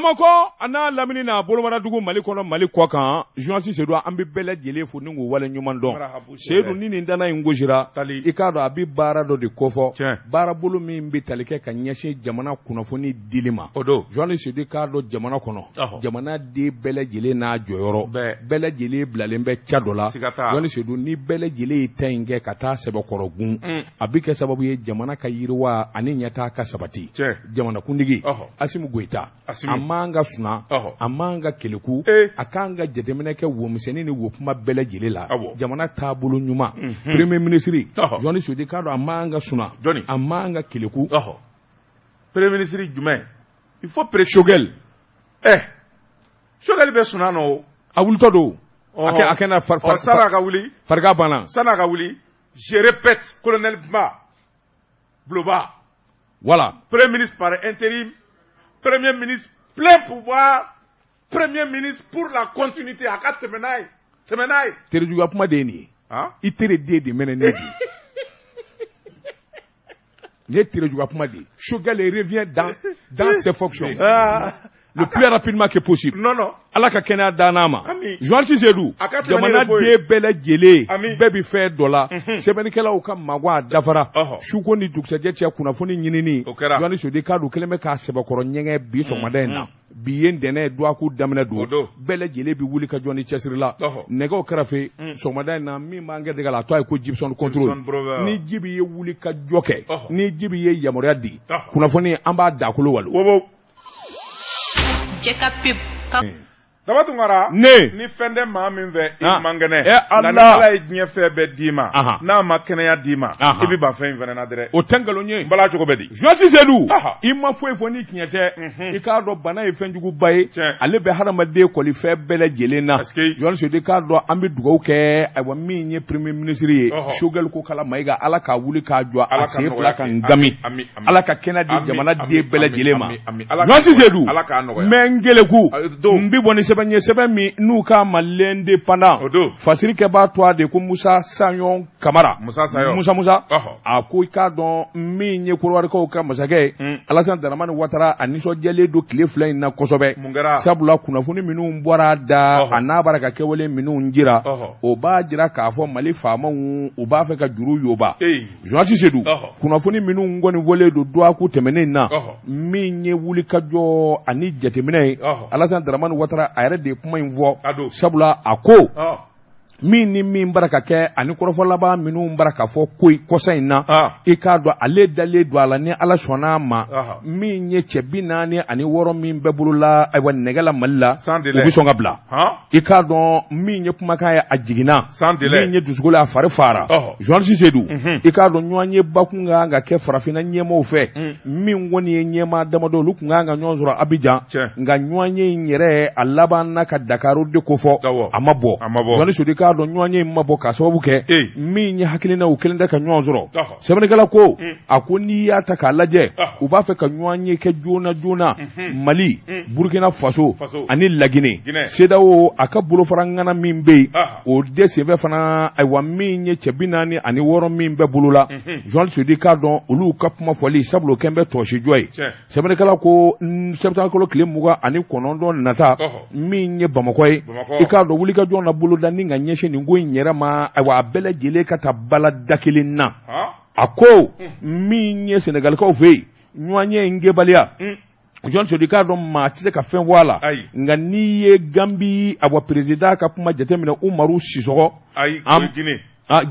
Bamakɔ a n'a lamini n'a bolomadadugu, Mali kɔnɔ, Mali kɔ kan, journaliste Seydou, an bɛ bɛɛ lajɛlen fo ni k'u wale ɲuman dɔn. Seydou, ni nin dana in gosira, i k'a dɔn a bɛ baara dɔ de kofɔ, baarabolo min bɛ tali kɛ ka ɲɛsin jamana kunnafoni dili ma. O don. Journaliste Seydou, i k'a dɔn jamana kɔnɔ, jamana den bɛɛ lajɛlen n'a jɔyɔrɔ, bɛɛ lajɛlen bilalen bɛ ca dɔ la. Journaliste Seydou, ni bɛɛ lajɛlen ye ta in kɛ ka taa sɛbɛkɔrɔ gun, a bɛ kɛ sababu ye jamana ka yiriwa ani ɲɛtaa ka sabati. Jamanakuntigi Asimi Goyita, a man ka suna, a man ka keleku, a kan ka jateminɛ kɛ womisɛnnin ni wokuma bɛɛ lajɛlen la, jamana taabolo ɲuman. Premier ministre, journaliste Seydou, k'a dɔn a man ka suna, a man ka keleku. Premier ministre jumɛn? Il faut préciser. Choguel. Choguel bɛ suna nɔ. A wulitɔ don. A kɛ fari. San'a ka wuli. Farigan banna. San'a ka wuli, je répète, colonel Ba Bloba. Voilà. Premier ministre par intérim, premier ministre plein pouvoir, premier ministre pour la continuité. A ka tɛmɛ n'a ye, tɛmɛ n'a ye. Terijuguya kuma de ye nin ye. I teri den de mɛnɛ ne bi. Nin ye terijuguya kuma de ye. Choguel revient dans ses fonctions le plus rapidement que possible. Non, non. Ala ka kɛnɛya dan n'a ma. Journaliste Seydou, jamana den bɛɛ lajɛlen bɛɛ bɛ fɛn dɔ la. Sɛbɛnnikɛlaw ka mago a dafara. Suko ni dugusɛjɛ cɛ kunnafoni ɲinini. Journaliste Seydou, k'a dun kɛlen bɛ k'a sɛbɛkɔrɔ ɲɛgɛn bi sɔgɔmada in na. Bi ye ntɛnɛn, dɔgɔkun daminɛ don. Bɛɛ lajɛlen bɛ wuli ka jɔ ni cɛsiri la. Nɛgɛw kɛrɛfɛ sɔgɔmada in na, min b'an kɛ dɛgɛ la, a tɔgɔ ye ko Gibson Control. Ni Jibi ye wuli ka jɔ kɛ, ni Jibi ye yamaruya di, kunnafoni an b'a dakolo walo. Jɛka pub. Daba Tunkara. Ne. Ni fɛn tɛ maa min fɛ, i man kɛnɛ. Ala. Nka ni Ala ye diɲɛ fɛn bɛɛ d'i ma, n'a ma kɛnɛya d'i ma, i bɛ ban fɛn in fana na dɛrɛ. O tɛ nkalon ye. N bala cogo bɛ di? Journaliste Seydou, i ma foyi fɔ ni tiɲɛ tɛ. I k'a dɔn bana ye fɛnjuguba ye. Ale bɛ hadamaden kɔli fɛn bɛɛ lajɛlen na. Journaliste Seydou, i k'a dɔn an bɛ dugawu kɛ, ayiwa, min ye premier ministre ye, Choguel Kokala Mayiga, Ala k'a wuli k'a jɔ a sen fila kan gami. Ala ka kɛnɛ di jamana den bɛɛ lajɛlen ma. Journaliste Seydou, n bɛ n keleku, n bɛ bɔ ni sɛbɛn ye, sɛbɛn min n'u k'a ma L'Indépendant. Fasiri kɛbaa tɔgɔ de ko Musa Sayon Kamara. Musa Musa a ko i k'a dɔn min ye Kɔdiwarikaw ka masakɛ ye, Alassane Dramane Ouattara, a nisɔndiyalen don tile 2 in na kosɛbɛ, sabula kunnafoni minnu bɔra a da, a n'a bɔra ka kɛwale minnu jira, o b'a jira k'a fɔ Mali faamaw, u b'a fɛ ka juru yoba. Journaliste Seydou, kunnafoni minnu kɔni fɔlen don dɔgɔkun tɛmɛnen na, min ye wulikajɔ ani jateminɛ ye, Alassane Dramane Ouattara a yɛrɛ de ye kuma in fɔ, sabula a ko min ni min bara ka kɛ ani kɔrɔfɔ laban minnu bara ka fɔ ko kɔsa in na, i k'a dɔn ale dalen don a la, ni Ala sɔnna a ma, min ye cɛ 46 min bɛɛ bolola, ayiwa, nɛgɛ la Mali la, u bɛ sɔn ka bila. I k'a dɔn min ye kumakan ye, a jiginna, min ye dusukolo, a fari fara. Journaliste Seydou, i k'a dɔn ɲɔgɔn ye bakun kan ka kɛ farafinna ɲɛmaaw fɛ, min kɔni ye ɲɛmaa damadɔ, olu tun kan ka ɲɔgɔn sɔrɔ Abidjan, nka ɲɔgɔn ye in yɛrɛ a laban na ka Dakar de kofɔ, a ma bɔ. Journaliste Seydou, i k'a dɔn ɲɔgɔn ye in ma bɔ k'a sababu kɛ min ye hakilina, u kelen tɛ ka ɲɔgɔn sɔrɔ. Sɛbɛnnikɛla ko, a ko n'i y'a ta k'a lajɛ, u b'a fɛ ka ɲɔgɔn ye kɛ joona joona, Mali, Burukina Faso ani Laginɛ. CEDEAO a ka bolofara ŋana min bɛ yen, o de senfɛ fana, ayiwa, min ye cɛ 46 min bɛ bolo la, journaliste Seydou, i k'a dɔn olu ka kuma fɔli, sabula o kɛn bɛ tɔsijɔ ye. Sɛbɛnnikɛla ko septembre kalo tile 29 nata, min ye Bamakɔ ye, i k'a dɔn wulikajɔ na boloda ni ka ɲɛsin nin ko in yɛrɛ ma, ayiwa, a bɛɛ lajɛlen ka taa bala da kelen na. A ko min ye Senegalikaw fɛ yen, ɲɔgɔn ye in kɛbaliya, journaliste Seydou, i k'a dɔn maa tɛ se ka fɛn fɔ a la, nka n'i ye Gambi, awa, président ka kuma jateminɛ, Umaru Sisɔgɔ,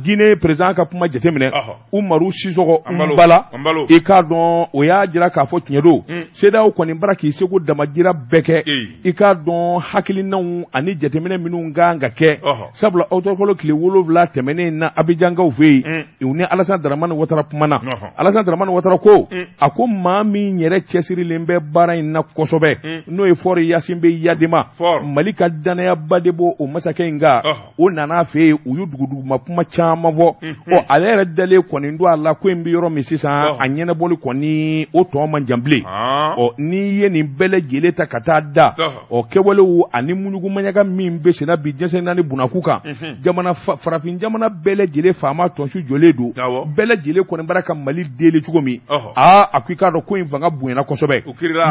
Guinée président ka kuma jateminɛ, Umaru Sisɔgɔ Nbala, i k'a dɔn o y'a jira k'a fɔ tiɲɛ don, CEDEAO kɔni bara k'i seko damajira bɛɛ kɛ. I k'a dɔn hakilinaw ani jateminɛ minnu kan ka kɛ, sabula octobre kalo tile 7 tɛmɛnen na, Abidjankaw fɛ yen, u ni Alassane Dramane Ouattara kumana. Alassane Dramane Ouattara ko, a ko maa min yɛrɛ cɛsirilen bɛ baara in na kosɛbɛ, n'o ye Faure Gnassingbé Eyadéma, Mali ka dannayaba de b'o o masakɛ in kan. O nana a fɛ yen, u ye duguduguma kuma caman fɔ. Ɔ, ale yɛrɛ dalen kɔni don a la ko in bɛ yɔrɔ min sisan, a ɲɛnabɔli kɔni o tɔ man jan bilen. Ɔ, n'i ye nin bɛɛ lajɛlen ta ka taa da, ɔ, kɛwalew ani muɲugumaɲaga min bɛ senna bi diɲɛ naani bunakun kan, jamana farafin jamana bɛɛ lajɛlen faama tɔnsu jɔlen don, bɛɛ lajɛlen kɔni bara ka Mali deli cogo min. Aa, a ko i k'a dɔn ko in fanga bonyana kosɛbɛ.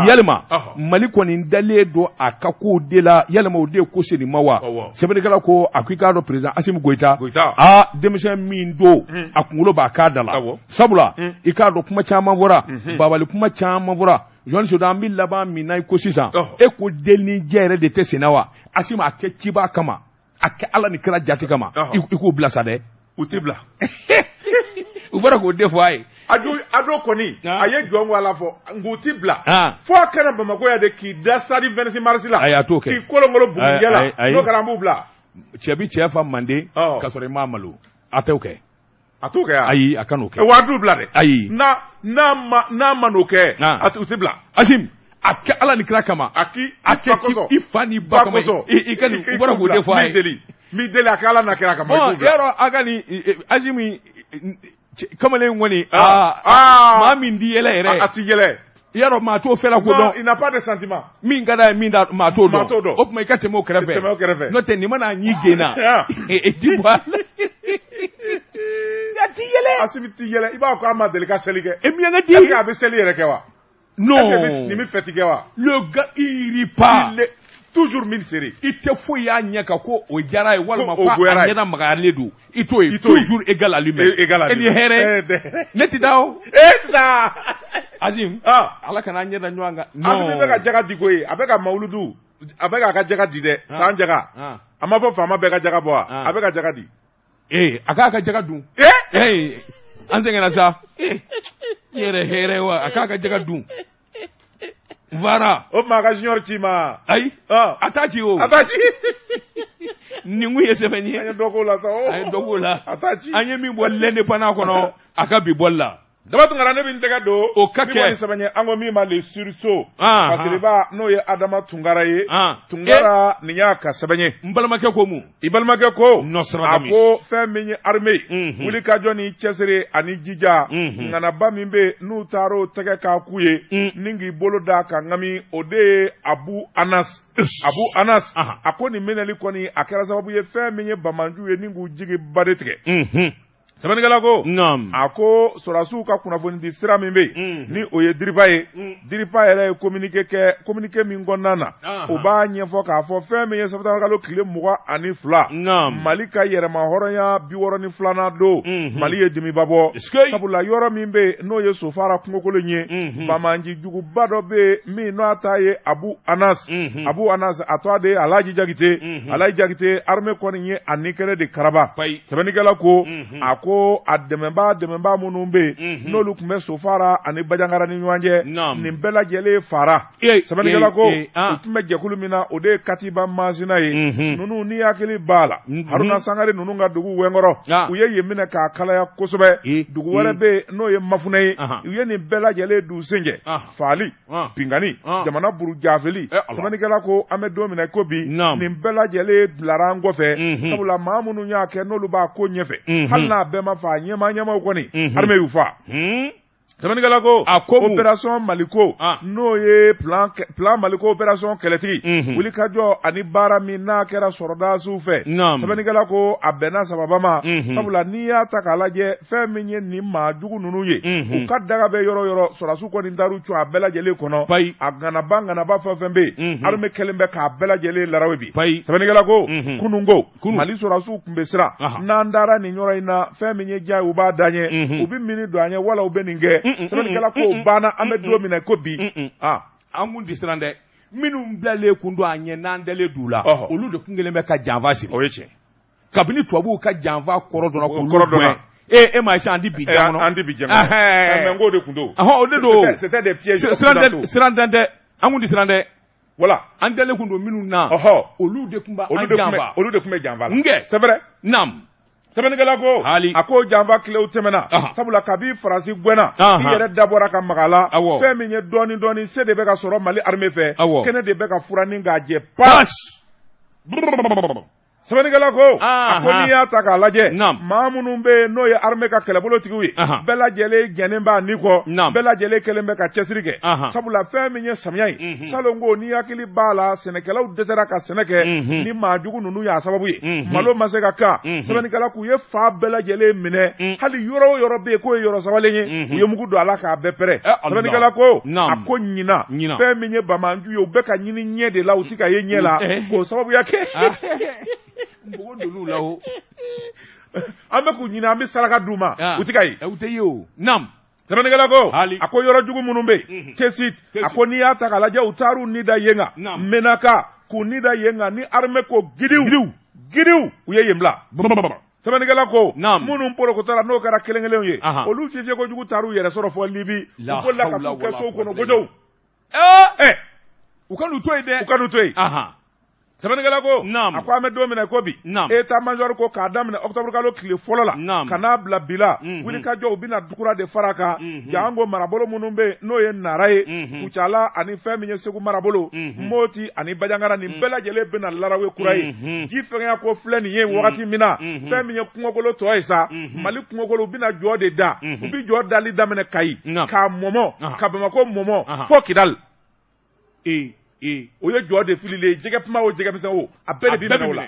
Yalima Mali kɔni dalen don a ka kow de la, yalima o de ye ko se nin ma wa? Sɛbɛnnikɛla ko, a ko i k'a dɔn président Asimi Goyita, aa, denmisɛn min don, a kunkolo b'a k'a da la, sabula i k'a dɔn kuma caman fɔra, babali kuma caman fɔra. Journaliste Seydou, an bɛ laban min na i ko sisan, e ko delinijɛ yɛrɛ de tɛ senna wa? Asimi, a kɛ ciba kama, a kɛ Ala ni kira jati kama, i k'u bila sa dɛ. U tɛ bila. U bɔra k'o de fɔ a ye. Ado kɔni, a ye jɔn ko Ala fɔ nka u ti bila fo a kana Bamakɔ yan de k'i da stade 26 mars la. Ayi, a t'o kɛ. K'i kolonkolon bugujɛ la, n'o kɛra an b'u bila. Cɛ bi cɛ fa manden ka sɔrɔ i m'a malo, a t'o kɛ. A t'o kɛ. Ayi, a kan'o kɛ. Wa a t'u bila dɛ. Ayi. N'a ma n'a ma n'o kɛ, a u ti bila. Asimi, a kɛ Ala ni kira kama. A k'i a kɛ i fa ni ba kama, i ka nin, u bɔra k'o de fɔ a ye. N b'i deli, a kɛ Ala n'a kira kama. I k'u bila. Yɔrɔ a ka nin Asimi kamalen in kɔni, aa, maa min ti yɛlɛ yɛrɛ. A ti yɛlɛ. I y'a dɔn maa t'o fɛla ko dɔn. Il n'a pas de sentiment. Min ka d'a ye, min t'a, maa t'o dɔn. Maa t'o dɔn. O tuma i ka tɛmɛ o kɛrɛfɛ. Tɛmɛ o kɛrɛfɛ. N'o tɛ nin mana ɲi genna, e ti bɔ a la. A ti yɛlɛ. Asimi ti yɛlɛ, i b'a fɔ k'a ma deli ka seli kɛ. E miɲankɛ di. Est-ce que a bɛ seli yɛrɛ kɛ wa? Non. Est-ce que nin bɛ fɛti kɛ wa? Le gars, il rit pas. Il est toujours mine serrée. I tɛ foyi y'a ɲɛ kan ko o diyara ye walima ko a ɲɛda magayalen don. I t'o ye. Toujours égal à lui-même. Égal à lui-même. E ni hɛrɛ. Ne tɛ taa o. E tɛ taa. Azim. Ala kana an ɲɛ da ɲɔgɔn kan. Non. Asimi bɛ ka jaga di koyi, a bɛ ka mawuludu, a bɛ k'a ka jaga di dɛ, san jaga. A ma fɔ faama bɛɛ ka jaga bɔ wa? A bɛ ka jaga di. Ee, a k'a ka jaga dun. Ee, an sɛgɛnna sa. Ee, i yɛrɛ hɛrɛ wa, a k'a ka jaga dun. Voilà. O tuma a ka junior ci ma. Ayi. A t'a ci o. A t'a ci. Nin kun ye sɛbɛnni ye. An ye dɔ k'o la sa o. An ye dɔ k'o la. A t'a ci. An ye min bɔ l'Indépendant kɔnɔ, a ka bi bɔli la. Daba Tunkara, ne bɛ n tɛgɛ don. O ka kɛ. Min kɔni sɛbɛn ye, an ko min ma le sursaut. Fasiriba n'o ye Adama Tunkara ye. Tunkara, nin y'a ka sɛbɛn ye. N balimakɛ ko mun? I balimakɛ ko. A ko fɛn min ye armée. Wulikajɔ ni cɛsiri ani jija. Ŋanaba min bɛ yen n'u taar'o tɛgɛ k'a k'u ye. Ni k'i bolo da ka ŋami, o de ye Abu Anas. Abu Anas. A ko nin minɛli kɔni a kɛra sababu ye fɛn min ye banbaanciw ye ni k'u jigi ba de tigɛ. Sɛbɛnnikɛla ko, a ko sɔrɔdasiw ka kunnafonidi sira min bɛ yen, ni o ye DIRPA ye, DIRPA yɛrɛ ye communiqué kɛ, communiqué min kɔnɔna na, o b'a ɲɛfɔ k'a fɔ fɛn min ye sɛtanburukalo tile 22, Mali ka yɛrɛmahɔrɔnya 62nan don, Mali ye dimiba bɔ, sabula yɔrɔ min bɛ yen n'o ye Sofara kungokolon ye, banbaanci juguba dɔ bɛ yen min n'a ta ye Abu Anas. Abu Anas, a tɔgɔ de ye Alaji Jakite. Alaji Jakite, armée kɔni ye a ni kɛnɛ de karaba. Sɛbɛnnikɛla ko, a ko a dɛmɛbaa minnu bɛ yen n'olu tun bɛ Sofara ani Bajangara ni ɲɔgɔn cɛ, nin bɛɛ lajɛlen fara. Sɛbɛnnikɛla ko u tun bɛ jɛkulu min na, o de ye Katiba Masina ye. Ninnu, n'i hakili b'a la, Haruna Sangare ninnu ka dugu Wɛnkɔrɔ, u ye yen minɛ k'a kalaya kosɛbɛ. Dugu wɛrɛ bɛ yen n'o ye Mafunɛ ye, u ye nin bɛɛ lajɛlen d'u sen cɛ. Faali, binkanni, jamana burujafeli. Sɛbɛnnikɛla ko an bɛ don min na ko bi, nin bɛɛ lajɛlen bilara an kɔfɛ, sabula maa minnu y'a kɛ n'olu b'a ko ɲɛfɛ, hali n'a bɛɛ ma faa, ɲɛmaa ɲɛmaaw kɔni, armée y'u faa. Sɛbɛnnikɛla ko, a ko opération Maliko, n'o ye plan Maliko opération kɛlɛtigi, wulikajɔ ani baara min n'a kɛra sɔrɔdasiw fɛ, sɛbɛnnikɛla ko a bɛnna sababa ma, sabula n'i y'a ta k'a lajɛ, fɛn min ye nin maa jugu ninnu ye, u ka daga bɛ yɔrɔ yɔrɔ, sɔrɔdasiw kɔni taar'u cun a bɛɛ lajɛlen kɔnɔ. A ŋanaba ŋanaba fɛn fɛn bɛ yen, armée kɛlen bɛ k'a bɛɛ lajɛlen larawe bi. Sɛbɛnnikɛla ko kununko Mali sɔrɔdasiw tun bɛ siran, n'an taara nin yɔrɔ in na, fɛn min ye diya ye, u b'a da ɲɛ, u bɛ mini don an ɲɛ wala u bɛ nin kɛ. Sɛbɛnnikɛla ko banna, an bɛ don min na ko bi. An kun tɛ siran dɛ, minnu bilalen kun don an ɲɛ, n'an dalen d'u la, olu de kun kɛlen bɛ ka janfa siri. O ye tiɲɛ. Kabini tubabuw ka janfa kɔrɔ dɔnna, k'olu gɛn, e ma ye, an tɛ bi diɲɛ kɔnɔ. An tɛ bi diɲɛ kɔnɔ. Mais n k'o de kun don. O de don. C'était des pièges. Siran tɛ, an kun tɛ siran dɛ. Voilà. An dalen kun don minnu na, olu de tun b'an janfa. Olu de tun bɛ janfa la. Nkɛ. C'est vrai. Naam. Sɛbɛnnikɛla ko, a ko janfa tilew tɛmɛna, sabula kabi Faransi gɛnna, i yɛrɛ dabɔra ka maga la, fɛn min ye dɔɔni dɔɔni se de bɛ ka sɔrɔ Mali armée fɛ, kɛnɛ de bɛ ka furan ni k'a jɛ. Pas. Sɛbɛnnikɛla ko a ko n'i y'a ta k'a lajɛ, Naam. maa minnu bɛ yen n'o ye armée ka kɛlɛbolotigiw ye, bɛɛ lajɛlen jɛnnen b'a ni kɔ, Naam. bɛɛ lajɛlen kɛlen bɛ ka cɛsiri kɛ, sabula fɛn min ye samiya ye, salon ko n'i hakili b'a la, sɛnɛkɛlaw dɛsɛra ka sɛnɛ kɛ ni maa jugu ninnu y'a sababu ye, malo ma se ka kan. Sɛbɛnnikɛla k'u ye fa bɛɛ lajɛlen minɛ, hali yɔrɔ o yɔrɔ bɛ yen k'o ye yɔrɔ sabalen ye, u ye mugu don a la k'a bɛɛ pɛrɛn. Eh, Allah. Sɛbɛnnikɛla ko Naam. a ko ɲinan Ɲinan. fɛn min ye bamanju ye, u bɛ ka ɲini ɲɛ de la, u ti ka ye ɲɛ la, k'o sababuya kɛ Npogo donn'u la o. An bɛ k'u ɲini, an bɛ saraka d'u ma, u ti ka ye. U tɛ ye o. Naam. Sɛbɛnnikɛla ko Hali. a ko yɔrɔ jugu minnu bɛ yen, Tesit, a ko n'i y'a ta k'a lajɛ, u taar'u ni da yen kan, Menaka, k'u ni da yen kan ni armée ko gidiw gidiw, u ye yen bila. Sɛbɛnnikɛla ko Naam. minnu porokotara, n'o kɛra kelen kelenw ye, olu fiye kojugu taar'u yɛrɛ sɔrɔ fɔ Libi, u La bolila ka hawla t'u kɛ wala sow kɔnɔ quwwata. gojow. U ka n'u to yen dɛ. U ka n'u to yen. Sɛbɛnnikɛla ko Naam. a ko an bɛ don min na ko bi, Naam. état major ko k'a daminɛ octobre kalo tile fɔlɔ la Naam. ka n'a bila bi la, wulikajɔ u bɛna dukura de fara a kan, jango marabolo minnu bɛ yen n'o ye Nara ye, Kucala ani fɛn min ye Segu marabolo, Moti ani Bajangara, nin bɛɛ lajɛlen bɛna larawe kura ye. Ji fɛngɛya ko filɛ nin ye wagati min na, fɛn min ye kungokolo tɔ ye sa, Mali kungokolo, u bɛna jɔ de da, u bɛ jɔ dali daminɛ Kayi k'a mɔmɔ ka Bamakɔ mɔmɔ fo Kidali. O ye jɔ de fililen ye, jɛgɛ kuma o, jɛgɛ misɛn o, a bɛɛ de bɛ minɛ o la.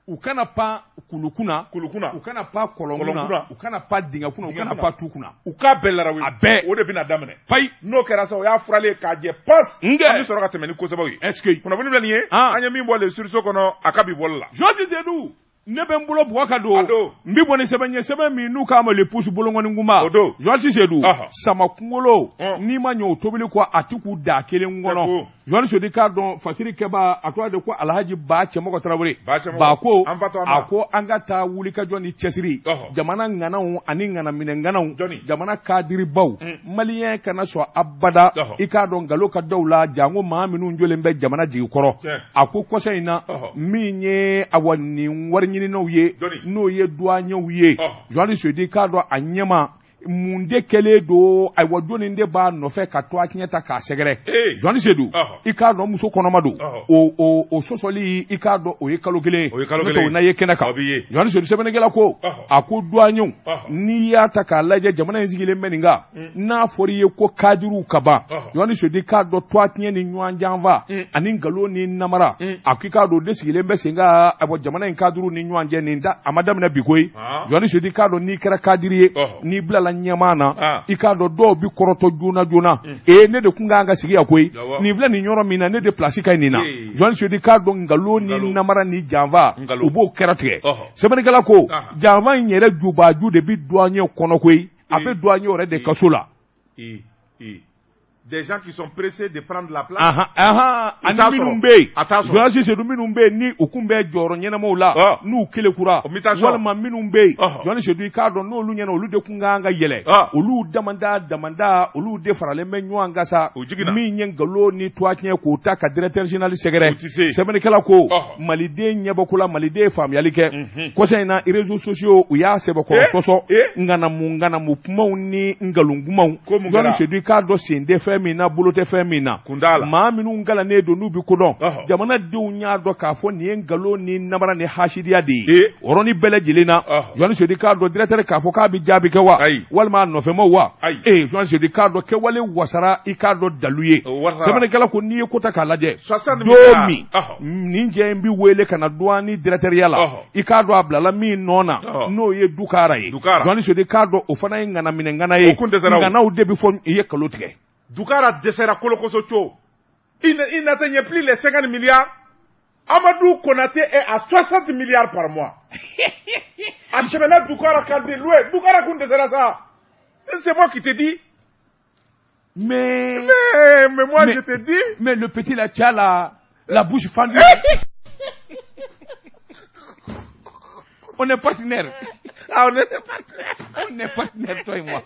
U kana pan kulu kunna, Kulukunna, u kana pan kɔlɔn Kɔlɔn kunna, kunna. U kana pan dingɛ kunna, u Dingɛ kana kunna. pan tu kunna. U k'a bɛɛ larawe. A bɛɛ. O de bɛna daminɛ. Fayi. N'o kɛra sa, o y'a furalen k'a jɛ pas, Nkɛ. an bɛ sɔrɔ ka tɛmɛ ni kosɛbɛw ye. Est ce que Kunnafoni filɛ nin ye, an ye min bɔ le sursaut kɔnɔ a ka bi bɔli la. Josi Sedu, ne bɛ n bolo bugɔ ka A don. don. N bɛ bɔ ni sɛbɛn ye, sɛbɛn min n'u k'a ma le pouce bolokɔni kunba. O don. Josi Sedu, sama kunkolo, n'i ma ɲɛ o tobili kɔ, a ti k'u da kelen kɔnɔ. Ko. Josi Sedu k'a dɔn fasiri kɛba, a tɔgɔ de ko Alhaji Ba Cɛmɔgɔ Tarawele. Ba Cɛmɔgɔ. Ba ko An fa to an ma. a ko an ka taa wulikajɔ ni cɛsiri, jamana ŋanaw ani ŋanaminɛ ŋanaw, Jɔnni. jamana kadiribaw, maliyɛn kana sɔn abada i k'a dɔn nkalon ka daw la, janko maa minnu jɔlen bɛ jamana jigi kɔrɔ. A ko kɔsa in na, min ye awa nin wari ɲininaw ye, Jɔnni. n'o ye duwanɲɛw ye, Joani Sedi k'a dɔn a ɲɛma mun de kɛlen don, ayiwa jɔnni de b'a nɔfɛ ka to a tiɲɛ ta k'a sɛgɛrɛ. Joani Sedu, i k'a dɔn muso kɔnɔma don, o sɔsɔli, i k'a dɔn o ye kalo kelen ye. O ye kalo N'o tɛ kelen ye. o na ye kɛnɛ kan. O b'i ye. Joani Sedu, sɛbɛnnikɛla ko a ko duwanɲɛw, n'i y'a ta k'a lajɛ, jamana in sigilen bɛ nin kan, n'a fɔra i ye ko kadiriw ka ban, Joani Sedu k'a dɔn to a tiɲɛ ni ɲɔgɔn janfa ani nkalon ni namara, a ko i k'a dɔn o de sigilen bɛ sen kan, ayiwa jamana in kadiriw ni ɲɔgɔn cɛ, nin da a ma daminɛ bi koyi. Joani Sedu k'a dɔn n'i kɛra kadiri ye, n'i bilala ɲɛmaa na, i k'a dɔn dɔw bi kɔrɔtɔ joona joona, ee ne de kun kan ka sigi yan koyi, nin filɛ nin yɔrɔ min na, ne de place ka ɲi nin na. Joani Sedu k'a dɔn nkalon ni Nkalon. namara ni janfa, Nkalon. u b'o kɛra tigɛ. Sɛbɛnnikɛla ko janfa in yɛrɛ jubaju de bi douanier kɔnɔ koyi, a bɛ douanier yɛrɛ de kaso la. Des gens qui sont pressés de prendre la place. Ahan, U ani t'a minnu sɔrɔ. bɛ yen, A t'a sɔrɔ. Journaliste Sedu, minnu bɛ yen ni u kun bɛ jɔyɔrɔ ɲɛnamaw la, n'u kelekura, O mutation. walima minnu bɛ yen, Journaliste Sedu, i k'a dɔn n'olu ɲɛna, olu de kun kan ka yɛlɛ, olu damanda damanda, olu de faralen bɛ ɲɔgɔn kan sa. U jiginna. Min ye nkalon ni toit tiɲɛ k'o ta ka directeur général sɛgɛrɛ. U tɛ se. Sɛbɛnnikɛla ko maliden ɲɛbɔko la, maliden ye faamuyali kɛ kɔsa in na, réseaux sociaux u y'a sɛbɛkɔrɔ sɔsɔ ŋanamu ŋanamu kumaw ni nkalon kumaw. Ko mun kɛra? Journaliste Sedu, i k'a dɔn sen tɛ fɛn min na, bolo tɛ fɛn min na, Kun t'a la. maa minnu kalannen don n'u bi kodɔn, jamanadenw y'a dɔn k'a fɔ nin ye nkalon ni namara ni hasidiya de ye. O yɔrɔnin bɛɛ lajɛlen na, Journaliste Sedu k'a dɔn directeur k'a fɔ k'a bɛ jaabi kɛ wa, Ayi. walima a nɔfɛmaw wa. Ayi. Journaliste Sedu k'a dɔn kɛwale wasara, i k'a dɔn dalu ye. O wasara. Sɛbɛnnikɛla ko n'i ye ko ta k'a lajɛ, 60 don milliards. min nin cɛ in bi wele ka na douane directeur la, i k'a dɔn a bilala min nɔ na, n'o ye Dukara ye. Dukara. Journaliste Sedu k'a dɔn o fana ye ŋanaminɛ ŋana ye. O kun dɛsɛra o. Ŋanaw de bi fɔ i ye kalo tigɛ. Doukara dɛsɛra kolokoso co. Il n'atteignait plus les 50 milliards. Amadou Konaté est à 60 milliards par mois. A tɛmɛna Doukara kan de loin. Doukara kun dɛsɛra sa. C'est moi qui te dis. Mais, Mais moi je te dis. Mais le petit là, tu as la bouche fendue. On est partenaires. Ah, on est partenaires. On est partenaires, toi et moi.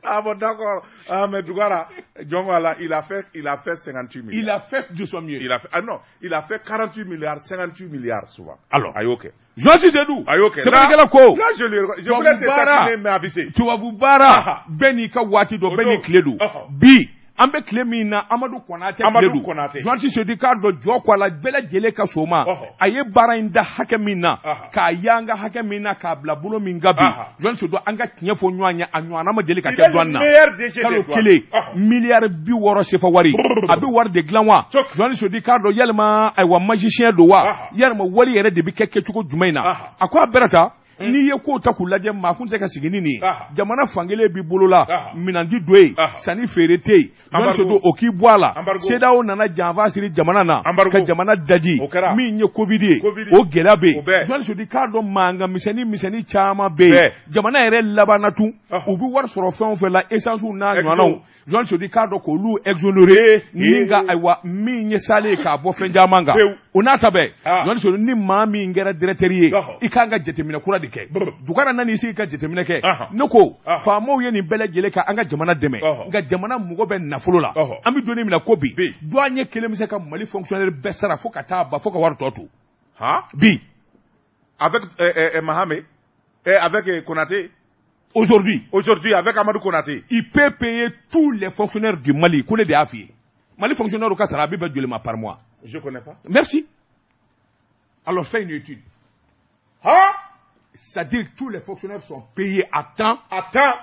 Ah bon, d'accord. Ah, mais Doukara, Djongala, il a fait 58 milliards. Il a fait de son mieux. Il a fait, ah non, il a fait 48 milliards, 58 milliards souvent. Alors. Aïe, ok. Joasi Seydou. Aïe, ok. Sɛbɛnnikɛla ko. Là, je voulais te Tubabu baara. taquiner, mais avisé. Tubabu baara. Bɛɛ n'i ka waati don, bɛɛ n'i tile don. Bi. An bɛ tile min na, Amadu Konate tile don. Journaliste Seydou, k'a dɔn jɔ ko a la, bɛɛ lajɛlen ka so ma. A ye baara in da hakɛ min na, k'a yanga hakɛ min na, k'a bila bolo min kan bi, journaliste Seydou, an ka tiɲɛ fɔ ɲɔgɔn ye, a ɲɔgɔnna ma deli ka kɛ douane na. Kalo kelen, 60 miliyari sefa wari, a bɛ wari de dilan wa? Journaliste Seydou, k'a dɔn yalima, ayiwa, magicien don wa? Yalima wari yɛrɛ de bɛ kɛ kɛcogo jumɛn in na? A ko a bɛrɛ ta, n'i ye kow ta k'u lajɛ, maa kun tɛ ka sigi ni nin ye. Jamana fankelen b'i bolo la, minɛn di don yen, sanni feere tɛ yen. Journaliste, o k'i bɔ a la. CEDEAO nana janfa siri jamana na ka jamana daji. Min ye Covid ye, o gɛlɛya bɛ yen. Journaliste, k'a dɔn mankan misɛnnin misɛnnin caman bɛ yen. Jamana yɛrɛ labanna tun, u bɛ wari sɔrɔ fɛn o fɛn la, essence n'a ɲɔgɔnnaw, journaliste, k'a dɔn k'olu exonéré ni ka, ayiwa, min ye sale ye k'a bɔ fɛn caman kan. O n'a ta bɛɛ, journaliste, ni maa min kɛra directeur ye, i kan ka jateminɛ kura de kɛ. Dugara nana i sigi ka jateminɛ kɛ. Ne ko faamaw ye nin bɛɛ lajɛlen ka an ka jamana dɛmɛ, nka jamana mago bɛ nafolo la. An bɛ don min na ko bi, douanier kelen bɛ se ka Mali fonctionnaire bɛɛ sara fo ka taa ban, fo ka wari tɔ to bi. Avec Mahame et avec Konaté. Aujourd'hui. Aujourd'hui, avec Amadou Konaté. Il peut payer tous les fonctionnaires du Mali. Ko ne de y'a f'i ye. Mali fonctionnaire ka sara a bɛ bɛn joli ma par mois? Je connais pas. Merci. Alors fais une étude. Hein? C'est-à-dire que tous les fonctionnaires sont payés à temps. À temps.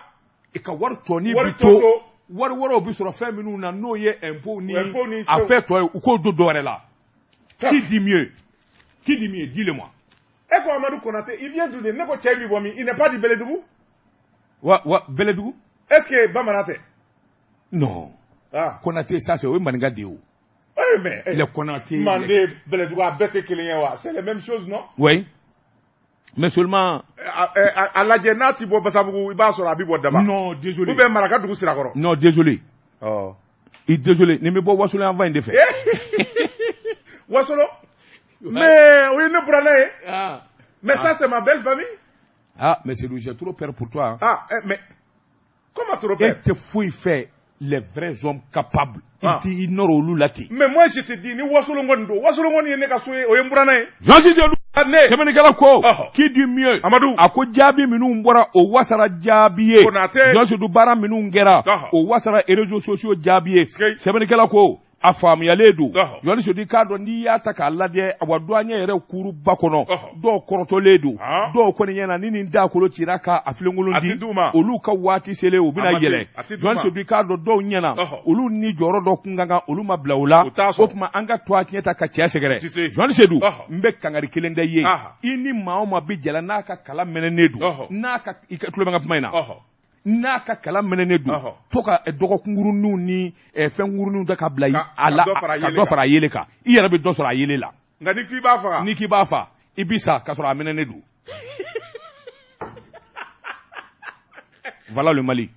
Et ka wari tɔni bi to, wari wɛrɛw bɛ sɔrɔ fɛn minnu na, n'o ye impôt ni a fɛn tɔ ye, u k'o don dɔ wɛrɛ la. Qui dit mieux? Qui dit mieux? Dis-le-moi. E ko Amadou Konaté, il vient d'où? Ne ko cɛ in bɛ bɔ min? Il n'est pas du Bɛlɛdugu? Wa wa, Bɛlɛdugu? Est-ce que bamanan tɛ? Non. Ah. Konaté, ça c'est o ye maninka de ye o. Oui, mais les Konaté. Mande, Bɛlɛdugu, a bɛɛ tɛ kelen ye wa? C'est les mêmes choses, non? Oui. Mais seulement. A lajɛ, n'a ti bɔ Basabugu, i b'a sɔrɔ a bɛ bɔ Daba. Non, désolé. Ou bien Maraka dugu Sirakɔrɔ. Non, désolé. Oh. I désolé, nin bɛ bɔ Wasolo yan fan in de fɛ. Wasolo? Mais o ye ne buranna ye. Ah. Mais ça, c'est ma belle famille. Ah, mais c'est j'ai trop peur pour toi. Hein. Ah, eh, mais comment trop peur? E tɛ foyi fɛ, les vrais hommes capables. I t'i nɔrɔ olu la ten. Mais moi, je te dis, ni Wasolo kɔni don, Wasolo kɔni ye ne ka so ye, o ye n buranna ye. Jean Seydou. Ne. Sɛbɛnnikɛla ko, qui dit mieux? Amadou. A ko jaabi minnu bɔra, o wasara jaabi ye. Konate. Jean Seydou, baara minnu kɛra, o wasara réseaux sociaux jaabi ye. Sɛbɛnnikɛla ko a faamuyalen don. Journaliste Seydou, k'a dɔn n'i y'a ta k'a lajɛ, awa, douanier yɛrɛ kuruba kɔnɔ, dɔw kɔrɔtɔlen don, dɔw kɔni ɲɛna ni nin dakolo cira ka a filenkolon di, olu ka waati selen, u bɛna yɛlɛ. Journaliste Seydou, k'a dɔn dɔw ɲɛna, olu ni jɔyɔrɔ dɔ kun ka kan, olu ma bila o la. O tuma an ka to a tiɲɛ ta ka cɛ sɛgɛrɛ. Journaliste Seydou, n bɛ kangari kelen da i ye. I ni maa o maa bɛ jala, n'a ka kala mɛnɛnen don, n'a ka, i tulo bɛ n ka kuma in na, n'a ka kalan mɛnɛnen don, fo ka dɔgɔkunkuruninw ni fɛnkuruninw da ka bila a la, ka dɔ fara a yelen kan, i yɛrɛ bɛ dɔ sɔrɔ a yelen la. Nka ni k'i b'a faga. N'i k'i b'a fa, i bi sa k'a sɔrɔ a mɛnɛnen don. Voilà le Mali.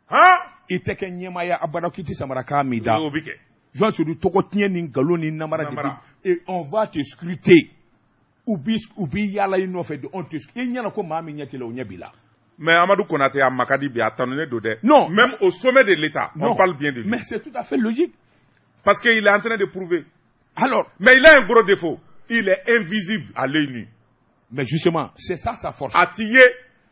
Han? I tɛ kɛ ɲɛmaaya abada k'i tɛ samarakan min da. O bɛ kɛ. Jean Seydou, tɔgɔ tiɲɛ ni nkalon ni namara de bɛ, et on va te scruter. U bi yaala i nɔfɛ de, on te, i ɲɛna ko maa min ɲɛ t'i la, o ɲɛ b'i la. Mais Amadou Konaté a makadi bi, a tanunen don dɛ. Non. Même au sommet de l'État, non, on parle bien de lui. Mais c'est tout à fait logique. Parce qu'il est en train de prouver. Alors. Mais il a un gros défaut. Il est invisible à l'œil nu. Mais justement, c'est ça sa force. A ti ye.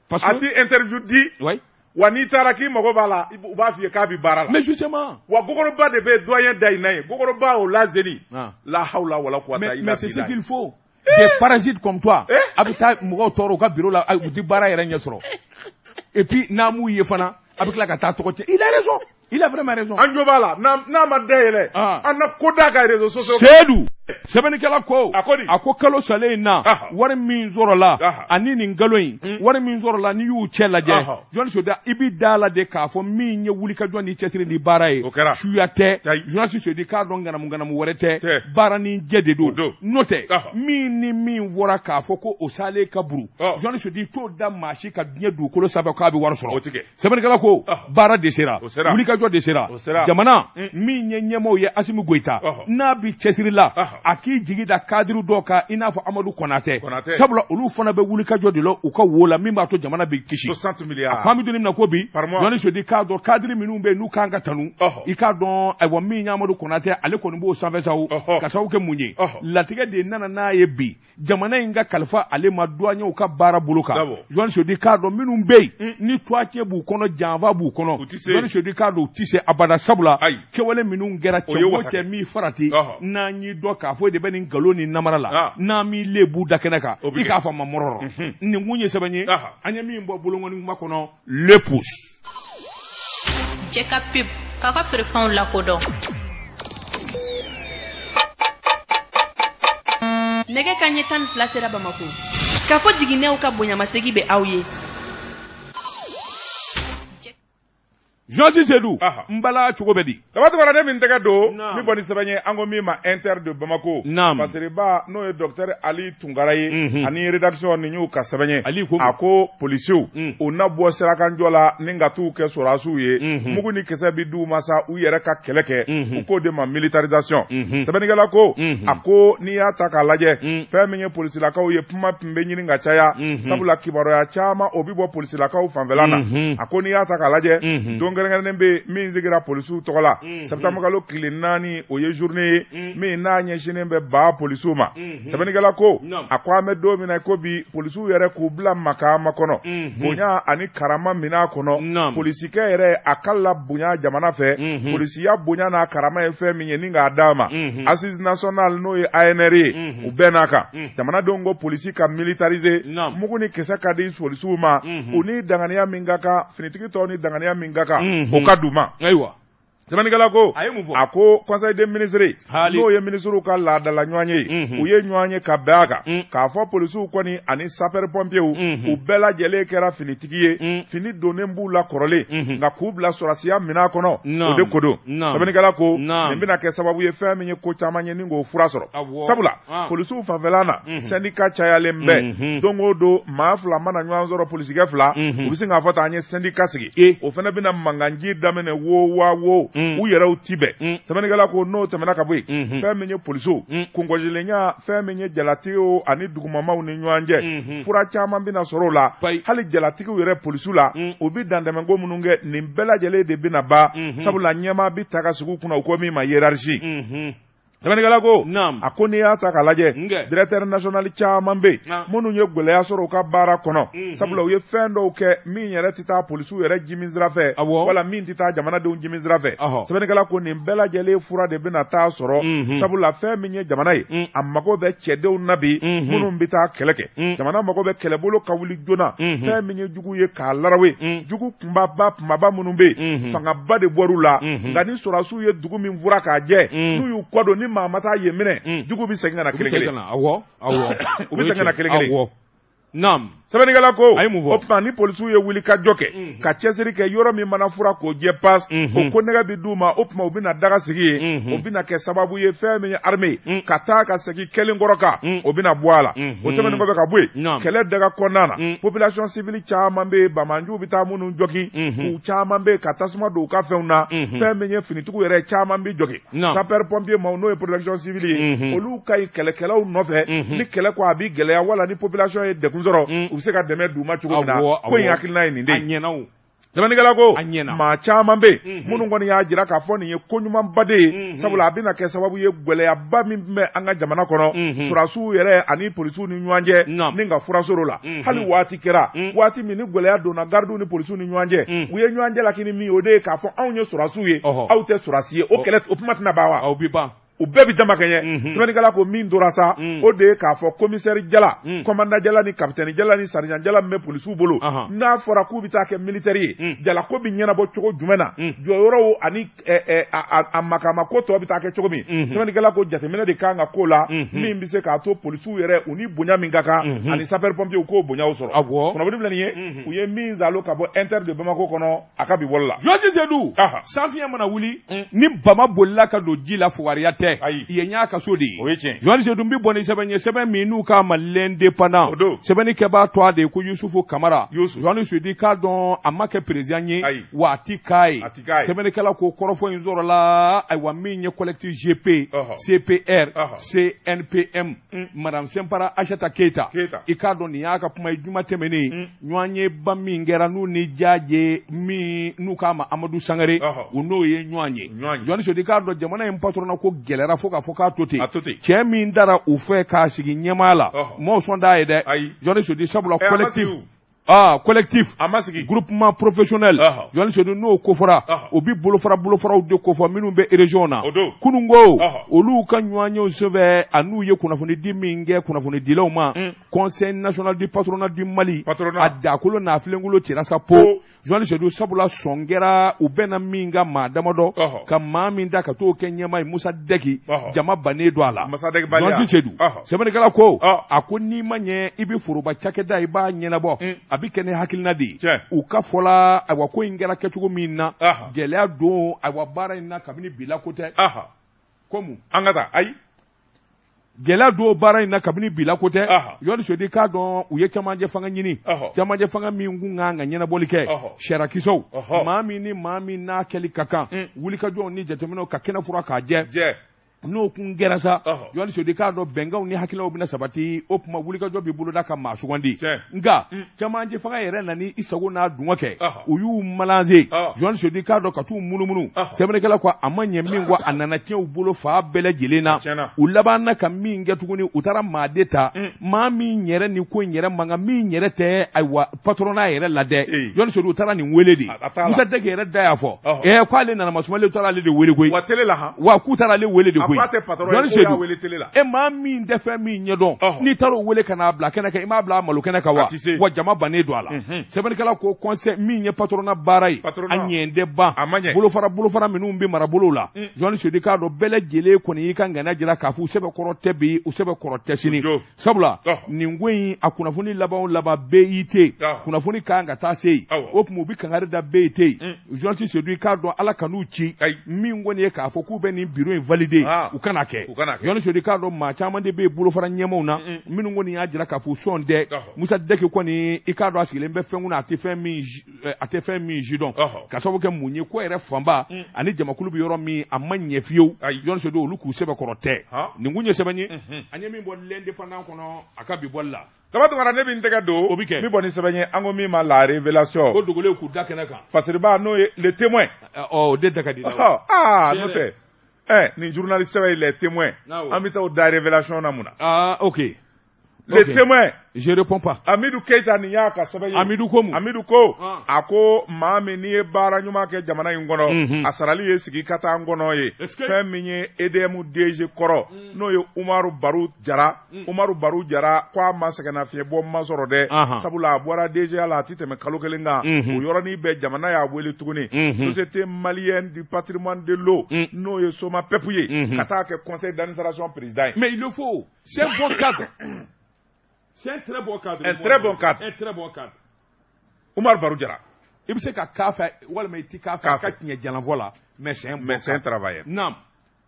Parce que. A ti interview di. Oui. Wa n'i taara k'i mago b'a la, u b'a f'i ye k'a bɛ baara la. Mais justement. Wa gogoroba de bɛ doyen da in na ye. Gogoroba o lazeni. Ah. La hawla wala quwwata illa Mais c'est ce qu'il faut. Des parasites comme toi, a bɛ taa mɔgɔw tɔɔrɔ u ka bureau la, u ti baara yɛrɛ ɲɛ sɔrɔ. Et puis n'a m'u ye fana, a bɛ tila ka taa tɔgɔ tiɲɛ. Il a raison. Il a vraiment raison. An jo b'a la, n'a ma dayɛlɛ, an na ko d'a ka réseaux sociaux. Seydou, sɛbɛnnikɛla ko, A ko di? A ko kalo salen in na, wari min sɔrɔla ani nin nkalon in, wari min sɔrɔla, n'i y'u cɛ lajɛ, journaliste Seydou, i bi da la de k'a fɔ min ye wulikajɔ ni cɛsiri ni baara ye. O kɛra. Suya tɛ. Ayi. Journaliste Seydou, k'a dɔn ŋanamu ŋanamu wɛrɛ tɛ. Tɛ. Baara ni jɛ de O don. don. N'o tɛ, min ni min fɔra k'a fɔ ko o salen ka buru, journaliste Seydou, i t'o da maa si ka diɲɛ dugukolo sanfɛ k'a bɛ wari sɔrɔ. O ti kɛ. Sɛbɛnnikɛla ko baara de sera. O sera. Wulikajɔ de sera. O sera. Jamana min ye ɲɛmaaw ye, Asimi Goyita, n'a bi cɛsiri la, A k'i jigi da cadre dɔw kan i n'a fɔ Amadu Konatɛ, sabula olu fana bɛ wulikajɔ de la u ka wo la min b'a to jamana bɛ kisi. 60 milliards. A ko an bɛ don min na ko bi, Journaliste Seydou k'a dɔn cadre minnu bɛ yen n'u kan ka tanu, i k'a dɔn ayiwa min ye Amadu Konatɛ, ale kɔni b'o sanfɛ sa o, ka sababu kɛ mun ye, latigɛ de nana n'a ye bi jamana in ka kalifa ale ma douaniers ka baara bolo kan. Journaliste Seydou k'a dɔn minnu bɛ yen ni toicɛ b'u kɔnɔ, janfa b'u kɔnɔ, Journaliste Seydou k'a dɔn u tɛ se abada, sabula kɛwale minnu kɛra cɛ o cɛ min farati n'an y'i dɔn k'a fɔ e de bɛ nin nkalon ni namara la, n'an m'i lebu da kɛnɛ kan, i k'a fɔ ma mɔrɔrɔ. Nin kun ye sɛbɛn ye an ye min bɔ bolonkɔni kuma kɔnɔ Le Pouce. Jɛ ka pub k'a ka feerefɛnw lakodɔn. Nɛgɛ ka ɲɛ 12 sera Bamako. K'a fɔ jiginɛw ka bonyamasegin bɛ aw ye. Journaliste Seydou, n bala cogo bɛ di? Daba Tunkara, ne min tɛgɛ don min bɔ ni sɛbɛn ye, an ko min ma Inter de Bamako. Fasiriba n'o ye docteur Ali Tunkara ye ani rédaction, nin y'u ka sɛbɛn ye. Ali ko a ko polisiw u na bɔ sirakanjɔ la ni ka t'u kɛ sɔrɔdasiw ye, mugu ni kisɛ bi d'u ma sa u yɛrɛ ka kɛlɛ kɛ, u k'o de ma militarisation. Sɛbɛnnikɛla ko a ko n'i y'a ta k'a lajɛ, fɛn min ye polisilakaw ye, kuma tun bɛ ɲini ka caya, sabula kibaruya caman o bɛ bɔ polisilakaw fanfɛla na. A ko n'i y'a ta k'a lajɛ, don kɛrɛnkɛrɛnnen bɛ min sigira polisiw tɔgɔ la, septembre kalo tile 4, o ye journée ye min n'a ɲɛsinnen bɛ ba polisiw ma. Sɛbɛnnikɛla ko a ko an bɛ don min na ko bi, polisiw yɛrɛ k'u bila makaama kɔnɔ, bonya ani karama minɛn kɔnɔ. Polisikɛ yɛrɛ a ka la bonya jamana fɛ, polisiya bonya n'a karama ye fɛn min ye ni k'a d'a ma, assise nationale n'o ye ANR ye, u bɛɛ n'a kan. Jamanadenw ko polisi ka militariser, mugu ni kisɛ ka di polisiw ma, u ni danganiya min ka kan, finitigi tɔw ni danganiya min ka kan, o ka d'u ma. Ayiwa. Sɛbɛnnikɛla ko a ye mun fɔ? A ko conseil des ministres, n'o ye ministres ka laadala ɲɔgɔn ye, u ye ɲɔgɔn ye ka bɛn a kan k'a fɔ polisiw kɔni ani sapeur pompiers, u bɛɛ lajɛlen kɛra finitigi ye, fini donnen b'u la kɔrɔlen, nka k'u bila sɔrɔdasiya minɛn kɔnɔ, o de ko don. Sɛbɛnnikɛla ko nin bɛna kɛ sababu ye fɛn min ye ko caman ye ni k'o fura sɔrɔ, sabula polisiw fanfɛla na, syndicat cayalen bɛ. Don o don maa fila mana ɲɔgɔn sɔrɔ, polisikɛ fila, u bɛ se k'a fɔ tan an ye syndicat sigi, o fana bɛna mankanji daminɛ wo wa wo, u yɛrɛw ti bɛn. Sɛbɛnnikɛla ko n'o tɛmɛna ka bɔ yen, fɛn min ye polisiw kungɔsilenya, fɛn min ye jalatigiw ani dugumamaw ni ɲɔgɔn cɛ, fura caman bɛna sɔrɔ o la. Hali jalatigiw yɛrɛ polisiw la, u bɛ dantɛmɛko minnu kɛ, nin bɛɛ lajɛlen de bɛna ban, sabula ɲɛmaa bɛ ta ka sigi u kunna, u ko min ma hiérarchie. Sɛbɛnnikɛla ko a ko n'i y'a ta k'a lajɛ, directeur national caman bɛ yen minnu ye gɛlɛya sɔrɔ u ka baara kɔnɔ, sabula u ye fɛn dɔw kɛ min yɛrɛ tɛ taa polisiw yɛrɛ jimi sira fɛ, wala min tɛ taa jamanadenw jimi sira fɛ. Sɛbɛnnikɛla ko nin bɛɛ lajɛlen fura de bɛna taa sɔrɔ, sabula fɛn min ye jamana ye, a mago bɛ cɛdenw na bi minnu bɛ taa kɛlɛ kɛ. Jamana mago bɛ kɛlɛbolo ka wuli joona, fɛn min ye jugu ye k'a larawe. Jugu kunbaba kunbaba minnu bɛ yen, fangaba de bɔr'u la, nka ni sɔrɔdasiw ye dugu min fura k'a jɛ, n'u y'u kɔ don, ni maa ma taa yen minɛ, jugu bɛ segin ka na kelen kelen. Awɔ, awɔ. U bɛ segin ka na kelen kelen. Awɔ. Naam. Sɛbɛnnikɛla ko a ye mun fɔ? O tuma ni polisiw ye wuli ka jɔ kɛ ka cɛsiri kɛ, yɔrɔ min mana fura k'o jɛ pas, o ko nɛgɛ bɛ d'u ma, o tuma u bɛna daga sigi yen, o bɛna kɛ sababu ye fɛn min ye armée ka taa ka segin kelen kɔrɔ kan, o bɛna bɔ a la. O tɛmɛnen kɔfɛ ka bɔ yen, kɛlɛ daga kɔnɔna na, population civile caman bɛ yen, banbaanciw bɛ taa minnu jɔgin, u caman bɛ yen ka tasuma don u ka fɛnw na. Fɛn min ye finitigiw yɛrɛ caman bɛ jɔgin, sapeur pompier maaw n'o ye protection civile ye, olu ka ɲi kɛlɛkɛlaw nɔfɛ, ni kɛlɛ ko a bɛ gɛlɛya wala ni population ye degun sɔrɔ, u bɛ se ka dɛmɛ d'u ma cogo min na. Ko in hakilina ye nin de ye. Sɛbɛnnikɛla ko maa caman bɛ yen minnu kɔni y'a jira k'a fɔ nin ye ko ɲumanba de ye, sabula a bɛna kɛ sababu ye gɛlɛyaba min bɛ an ka jamana kɔnɔ, sɔrɔdasiw yɛrɛ ani polisiw ni ɲɔgɔn cɛ, ni ka fura sɔrɔ o la. Hali waati kɛra waati min ni gɛlɛya donna garidiw ni polisiw ni ɲɔgɔn cɛ, u ye ɲɔgɔn cɛ lakini min, o de ye k'a fɔ anw ye sɔrɔdasiw ye, aw tɛ sɔrɔdasi ye, o kɛlɛ o kuma tɛna ban wa? Aw bɛ ban. U bɛɛ bɛ dama kɛɲɛ. Sɛbɛnnikɛla ko min tora sa, o de ye k'a fɔ commissaire jala, commandant jala ni capitaine jala ni sergent jala min bɛ polisiw bolo, n'a fɔra k'u bɛ taa kɛ militaire ye, jala ko bɛ ɲɛnabɔ cogo jumɛn na, jɔyɔrɔw ani a makama ko tɔ bɛ taa kɛ cogo min. Sɛbɛnnikɛla ko jateminɛ de kan ka k'o la, min bɛ se k'a to polisiw yɛrɛ u ni bonya min ka kan ani sapeur pompier k'o bonyaw sɔrɔ. Kunnafoni filɛ nin ye, u ye min zalo ka bɔ Inter de Bamako kɔnɔ a ka bi bɔli la. Journaliste Seydou, sanfiɲɛ mana wuli ni bama bolila ka don ji la, fugariya tɛ. tɛ, yen y'a ka so de ye. Journaliste Seydou, n bɛ bɔ ni sɛbɛn ye, sɛbɛn min n'u k'a ma L'Indépendant, sɛbɛnni kɛbaa tɔgɔ de ye ko Yusufu Kamara. Journaliste Seydou, i k'a dɔn a ma kɛ président ye, wa a ti k'a ye. Sɛbɛnnikɛla ko kɔrɔfɔ in sɔrɔla, ayiwa, min ye collectif GP CPR CNPM, madame Sɛnpara Aïssata Keita. I k'a dɔn nin y'a ka kuma ye juma tɛmɛnen, ɲɔgɔnyeba min kɛra n'u ni Jaje min n'u k'a ma Amadu Sangare, u n'o ye ɲɔgɔn ye. Journaliste Seydou, i k'a dɔn jamana in patronat ko gɛlɛyara fo k'a fɔ k'a to ten. Cɛ min dara u fɛ k'a sigi ɲɛmaaya la, maaw sɔn t'a ye dɛ, Journaliste Seydou, sabula collectif, collectif a ma sigi groupement professionnel, Journaliste Seydou, n'o kofɔra, o bi bolofara bolofaraw de kofɔ minnu bɛ région na. Kunun ko olu ka ɲɔgɔnyew senfɛ, a n'u ye kunnafoni di min kɛ kunnafonidilaw ma, Conseil national du patronat du Mali, a dakolo n'a filenkolo cira sa po, Journaliste Seydou, sabula sɔn kɛra u bɛnna min ka maa damadɔ ka maa min da ka t'o kɛ ɲɛmaa ye, Musa Dɛki, jama bannen don a la. Journaliste Seydou, sɛbɛnnikɛla ko a ko n'i ma ɲɛ i bɛ foroba cakɛda, i b'a ɲɛnabɔ, a bɛ kɛ ni hakilina de ye. U ka fɔ la, ayiwa, ko in kɛra kɛcogo min na, gɛlɛya don, ayiwa, baara in na kabini bi la ko tɛ. Komi an ka taa, ayi. Gɛlɛya don baara in na kabini bi la ko tɛ. Journaliste Seydou, i k'a dɔn u ye camancɛ fanga ɲini, camancɛ fanga min kun kan ka ɲɛnabɔli kɛ, sariyakisɛw, maa min ni maa min n'a kɛli ka kan, wulikajɔw ni jateminɛw ka kɛnɛ fura k'a jɛ. N'o kun kɛra sa, Journaliste Seydou, i k'a dɔn bɛnkanw ni hakililaw bɛna sabati. O tuma wulikajɔ bɛ boloda ka maa sugandi. Nka camancɛ fanga yɛrɛ nana i sago n'a dungɔ kɛ, u y'u malanse, Journaliste Seydou, i k'a dɔn ka t'u munumunu. Sɛbɛnnikɛla ko a ma ɲɛ min kɔ, a nana tiɲɛ u bolo fan bɛɛ lajɛlen na. U labanna ka min kɛ tuguni, u taara maa de ta, maa min yɛrɛ ni ko in yɛrɛ man kan, min yɛrɛ tɛ, ayiwa, patronat yɛrɛ la dɛ. Journaliste Seydou, u taara nin wele de. Musa Dɛki yɛrɛ da y'a fɔ k'ale nana masumalen, u taara ale de wele koyi. Wa k'u taara ale wele de koyi. E maa min tɛ fɛn min ɲɛdɔn, n'i taara o wele ka n'a bila kɛnɛ kan, i m'a bila a malo kɛnɛ kan wa? Wa jama bannen don a la. Sɛbɛnnikɛla ko conseil min ye patronat baara ye, a ɲɛ tɛ ban. Bolofara bolofara minnu bɛ marabolow la, Journaliste Seydou, k'a dɔn bɛɛ lajɛlen kɔni y'i ka ŋaniya jira k'a fɔ u sɛbɛkɔrɔ tɛ bi, u sɛbɛkɔrɔ tɛ sini, sabula nin ko in a kunnafoni laban o laban BIT kunnafoni kan ka taa se yen. O tuma u bɛ kangari da BIT ye. Journaliste Seydou, i k'a dɔn Ala kan'u ci, min kɔni ye k'a fɔ k'u bɛ nin bureau in valider, u kana kɛ. Journaliste Seydou, i k'a dɔn maa caman de bɛ yen bolofara ɲɛmaaw na minnu kɔni y'a jira k'a fɔ u sɔn tɛ. Musa Dɛki kɔni, i k'a dɔn a sigilen bɛ fɛn kunna, a tɛ fɛn min si dɔn, ka sababu kɛ mun ye? Ko yɛrɛ fanba ani jamakulu bɛ yɔrɔ min, a ma ɲɛ fiyewu. Journaliste Seydou, olu k'u sɛbɛkɔrɔ tɛ. Nin kun ye sɛbɛn ye an ye min bɔ L'Indépendant kɔnɔ a ka bi bɔli la. Daba Tunkara, ne bɛ n tɛgɛ don. O bɛ kɛ. N bɛ bɔ ni sɛbɛn ye, an ko min ma La Révélation. Ko dogolen k'u da kɛnɛ kan. Fasiriba, n'o ye Le Témoin. Ɔ, o de da ka di. Aa, n'o tɛ nin journaliste sɛbɛn ye Le Témoin, an bɛ taa o da Révélation na mun na? Ah, ok. Le Témoin. Je réponds pas. Amidou Keita, nin y'a ka sɛbɛn ye. Amidou ko mun? Amidou ko, a ko maa min n'i ye baara ɲuman kɛ jamana in kɔnɔ, a sarali ye sigi ka taa n kɔnɔ ye. Fɛn min ye EDM DG kɔrɔ, n'o ye Umaru Baru Jara. Umaru Baru Jara ko a ma sɛgɛnnafiɲɛbɔ ma sɔrɔ dɛ, sabula a bɔra DGA la a ti tɛmɛ kalo kelen kan. O yɔrɔnin bɛɛ jamana y'a wele tuguni, Société malienne du patrimoine de l'eau, n'o ye SOMAPEP ye, ka taa kɛ conseil d'administration président ye. Mais il le faut. C'est un bon cadre. C'est un très bon cadre. Un très bon cadre. Un très bon cadre. Umar Barou Diarra. I bɛ se ka k'a fɛ walima i ti k'a fɛ, a ka tiɲɛ jalanfɔ la, mais c'est un bon Mais c'est un travailleur. Naam.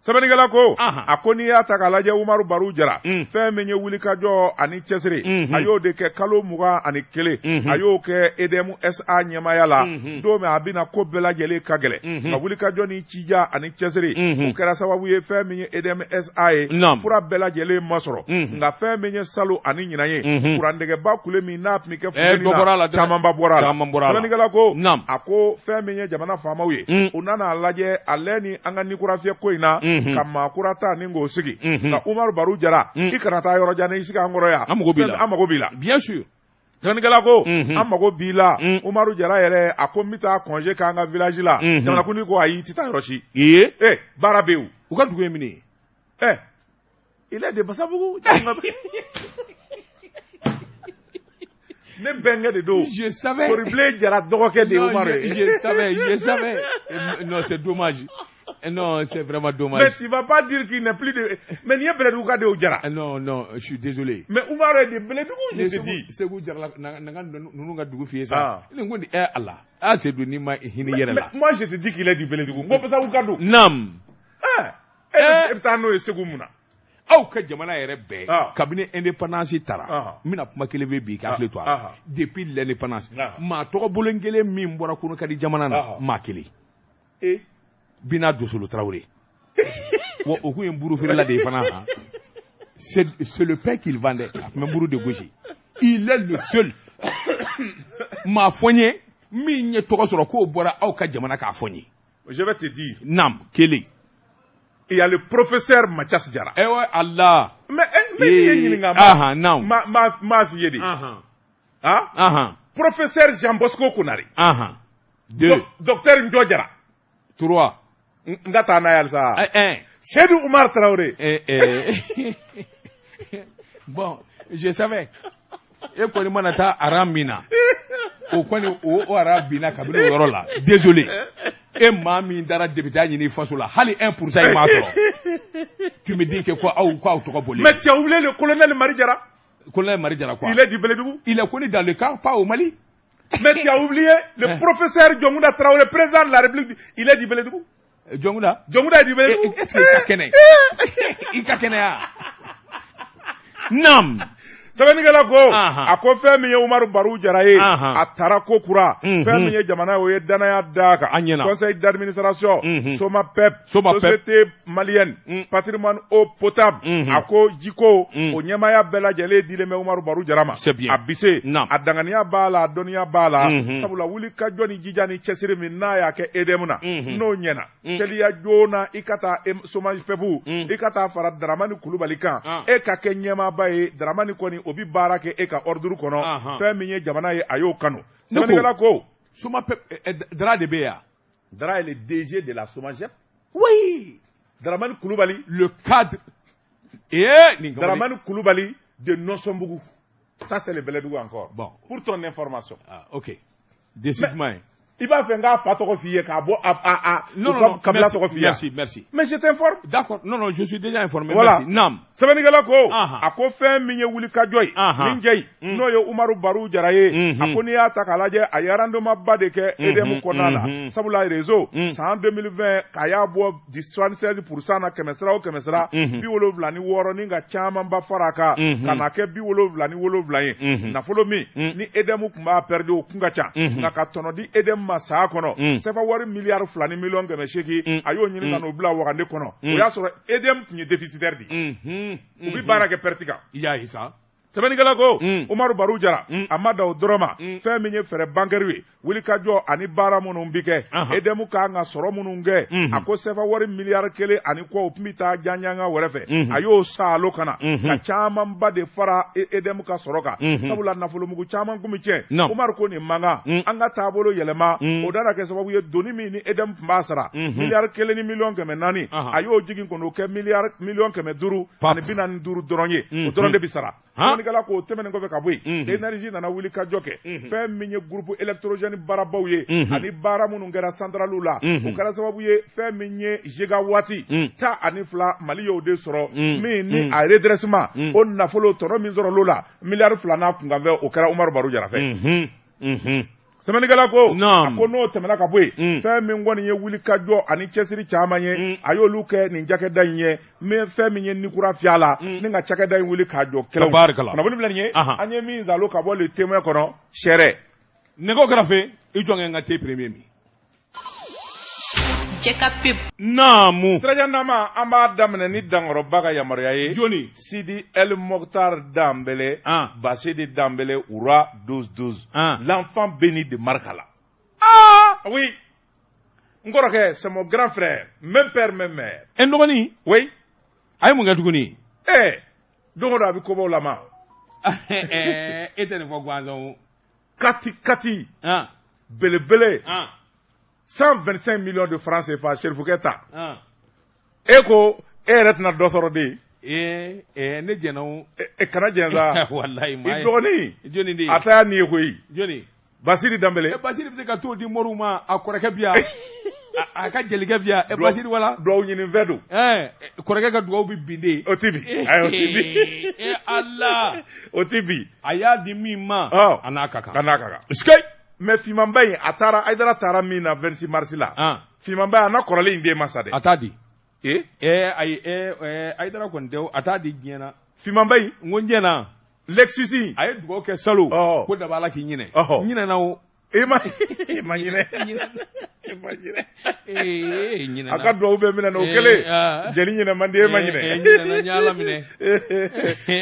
Sɛbɛnnikɛla ko a ko n'i y'a ta k'a lajɛ, Umaru Baru Jara, fɛn min ye wulikajɔ ani cɛsiri, a y'o de kɛ kalo 21, a y'o kɛ EDM SA ɲɛmaaya la. Don min a bɛna, ko bɛɛ lajɛlen ka gɛlɛn, nka wulikajɔ ni cija ani cɛsiri, o kɛra sababu ye fɛn min ye EDM SA ye, fura bɛɛ lajɛlen ma sɔrɔ. Nka fɛn min ye salon ani ɲinan ye, kurandɛgɛba kule min n'a tun bɛ kɛ funteni na, camanba bɔra a la. Sɛbɛnnikɛla ko a ko fɛn min ye jamana faamaw ye, u nana lajɛ ale ni an ka nikura fiyɛ ko in na, ka maa kura ta ni k'o sigi. Nka Umaru Baru Jara, i kana taa yɔrɔ jan, i sigi an kɔrɔ yan. An mago b'i la. An mago b'i la. Bien sûr. Sɛbɛnnikɛla ko an mago b'i la. Umaru Jara yɛrɛ a ko n bɛ taa congé k'an ka village la. Jamanakuntigi ko ayi, i tɛ taa yɔrɔ si. Ee. Baara bɛ yen. U ka dugu ye min ye. Il est de Basabugu. Ne bɛnkɛ de don. Je savais. Soribilen Jara dɔgɔkɛ de ye Umaru ye. Je savais, je savais. Non, c'est dommage. Non, c'est vraiment dommage. Mais tu vas pas dire qu'il n'est plus de. Mais nin ye Bɛlɛdugu ka de ye, Jara. Non, non, je suis désolé. Mais Umaru est de Bɛlɛdugu, je te dis. Segu Jara la, na ka ninnu ka dugu f'i ye sa. Ne ko nin Ala. Ah, Seydou, n'i ma hinɛ yɛrɛ la. Moi, je te dis qu'il est du Bɛlɛdugu. N ko Basabugu ka don. Naam. E bɛ taa n'o ye Segu mun na? Aw ka jamana yɛrɛ bɛɛ, kabini indépendance tara, n bɛna kuma kelen fɛ bi k'a hakili to a la. Depuis l'indépendance, maa tɔgɔ bolo kelen min bɔra Kɔnɔkadi jamana na, maa kelen, Bina Dosolo Tarawele. Wa o kun ye buru feerela de ye fana. C'est le pain qu'il vendait. A tun bɛ buru de gosi. Il est le seul maa fɔ n ye min ye tɔgɔ sɔrɔ k'o bɔra aw ka jamana, k'a fɔ n ye. Je vais te dire. Nam, kelen. Il y a le professeur Mathias Diarra. Eh ouais, Allah. Mais n'i ye ɲininka, naam. Ma ma f'i ye de. Ah? Professeur Jean Bosco Konare. Deux. Docteur Njo Diarra. Trois. N ka taa n'a ye halisa. Un. Seydou Oumar Traoré. Eh, bon, je savais. E kɔni mana taa aran min na, o kɔni o aran binna kabini o yɔrɔ la. Désolé. E maa min dara député ɲini i faso la, hali 1% i m'a sɔrɔ. Tu me dis que ko aw ko aw tɔgɔ bɔlen. Mais tu as oublié le colonel Mari Diarra. Colonel Mari Diarra quoi? Il est du Beledougou. Il est connu dans le camp, pas au Mali. Mais tu as oublié le professeur Diongounda Traoré, président de la République, il est du Beledougou. Diongounda? Diongounda est du Beledougou. Est-ce que i ka kɛnɛ? I ka kɛnɛ ya? Nam. Sɛbɛnnikɛla ko, a ko fɛn min ye Umaru Baru Jara ye, a taara ko kura. Fɛn min ye jamana ye, o ye danaya d'a kan. A ɲɛna. Conseil d'administration, Somapep, Somapep, Société malienne patrimoine eau potable, a ko jiko o ɲɛmaaya bɛɛ lajɛlen dilen bɛ Umaru Baru Jara ma. C'est bien. A bi se, a danganiya b'a la, a dɔnniya b'a la. Sabula wuli ka jɔ ni jija ni cɛsiri min n'a y'a kɛ EDM na, n'o ɲɛna, teliya joona i ka taa Somapep, i ka taa fara Daramani Kulubali kan, e ka kɛ ɲɛmaaba ye. Daramani kɔni, o bi baara kɛ e ka ordre kɔnɔ. Fɛn min ye jamana ye, a y'o kanu. Sɛbɛnnikɛla ko. Somapep, Dara de bɛ yan. Dara est le DG de la Somagep. Oui. Dramani Koulibaly. Le cadre. Et Dramani Koulibaly de Nossombougou. Ça, c'est le Beledougou encore. Bon. Pour ton information. Ah, ok. Décide-moi. I b'a fɛ n k'a fa tɔgɔ f'i ye, k'a bɔ a Non, non, non. Kabila tɔgɔ f'i ye. Merci, merci. Mais je t'informe. D'accord. Non, non, je suis déjà informé. Voilà. Merci. Nam. Sɛbɛnnikɛla ko, a ko fɛn min ye wulikajɔ ye, nin jɛ in, n'o ye Umaru Baru Jara ye, a ko n'i y'a ta k'a lajɛ, a ye rendement ba de kɛ EDM kɔnɔna la. Sabula réseau san 2020, k'a y'a bɔ di 76% na, kɛmɛ sira o kɛmɛ sira 76, ni ka camanba fara a kan ka na kɛ 77 ye. Nafolo min ni EDM tun b'a perdu, o kun ka ca, nka ka tɔnɔ di EDM ma saya kɔnɔ, sefa wari miliyari 2 ni miliyɔn 800, a y'o ɲini ka n'o bila wagande kɔnɔ. O y'a sɔrɔ EDM tun ye déficitaire de ye, u bi baara kɛ perte kan. I y'a ye sa. Sɛbɛnnikɛla ko, Umaru Baru Jara, a ma da o dɔrɔn ma. Fɛn min ye fɛɛrɛ bancaire ye, wulikajɔ ani baara minnu bi kɛ, EDM kan ka sɔrɔ minnu kɛ, a ko sefa wari miliyari 1 ani kɔ, o tun bɛ taa janjanga wɛrɛ fɛ, a y'o saalo ka na ka camanba de fara EDM ka sɔrɔ kan. Sabula nafolomugu caman kun bɛ tiɲɛ. Umaru ko nin man kan, an ka taabolo yɛlɛma. O nana kɛ sababu ye, doni min ni EDM tun b'a sara miliyari 1 ni miliyɔn 400, a y'o jigin k'o kɛ miliyari miliyɔn 545 dɔrɔn ye. O dɔrɔn de bɛ sara. Sɛbɛnnikɛla k'o tɛmɛnen kɔfɛ ka bɔ yen, énergie nana wuli ka jɔ kɛ. Fɛn min ye groupe électrogène baarabaw ye ani baara minnu kɛra centrale la, o kɛra sababu ye, fɛn min ye gigawatt 12, Mali y'o de sɔrɔ min ni a redressement, o nafolo tɔnɔ min sɔrɔ l'o la, miliyari 2 n'a kunkanfɛn, o kɛra Umaru Baru Jara fɛ. Sɛbɛnnikɛla ko, a ko n'o tɛmɛna ka bɔ yen, fɛn min kɔni ye wuli ka jɔ ani cɛsiri caman ye, a y'olu kɛ nin cakɛda in ye min, fɛn min ye nikura fiyɛ la, ni ka cakɛda in wuli k'a jɔ kɛlɛw. Kunnafoni filɛ nin ye, an ye min zalo ka bɔ Le Témoin kɔnɔ sɛrɛ. Nɛgɛw kɛrɛfɛ, i jɔn kɛ n ka te premier min. Jɛka pub. Naamu. Sirajan Nama, an b'a daminɛ ni Dankɔrɔba ka yamaruya ye. Joni? Sidi El Mokhtar Danbele, Basidi Danbele, Oura 12 12. L'enfant béni de Markala. Ah oui. N kɔrɔkɛ, c'est mon grand frère, même père, même mère. E dɔgɔnin? Oui. A ye mun kɛ tuguni? Don o don a bɛ kobaw lama. E tɛ nin fɔ gansan o. Kati kati. Belebele. 125 millions de francs CFA, Serifukɛ ta. E ko e yɛrɛ tɛna dɔ sɔrɔ de. Ee, ne jɛnna o. E kana jɛn sa. Walayi maa I dɔgɔnin. Jɔnni de ye? A ta y'a nin ye koyi. Jɔnni? Basiri Danbele. E Basiri bɛ se ka t'o di moriw ma, a kɔrɔkɛ bi yan. A ka jelikɛ bi yan. Basiri wala. Duwawu ɲini fɛn don. Kɔrɔkɛ ka duwawu bɛ bin de. O ti bin. Ayi, o ti bin. E Ala. O ti bin. A y'a di min ma. A n'a ka kan. A n'a ka kan. Mais finmanba in, a taara, Hayidara taara min na 26 mars la. Finmanba in, a n'a kɔrɔlen in den ma sa dɛ. A t'a di. Ee ayi, ee Hayidara kɔni tɛ, a t'a di diɲɛ na. Finmanba in. N ko n jɛna. Lexus. A ye dugawu kɛ salon ko daba Ala k'i ɲinɛ. N ɲinɛna o. E ma e ma ɲinɛ, e ma ɲinɛ. Ee, ɲinɛna. A ka dugawu bɛɛ minɛ na o kɛlen. Jeli ɲinɛ man di, e ma ɲinɛ. Ɲinɛna, n y'Ala minɛ.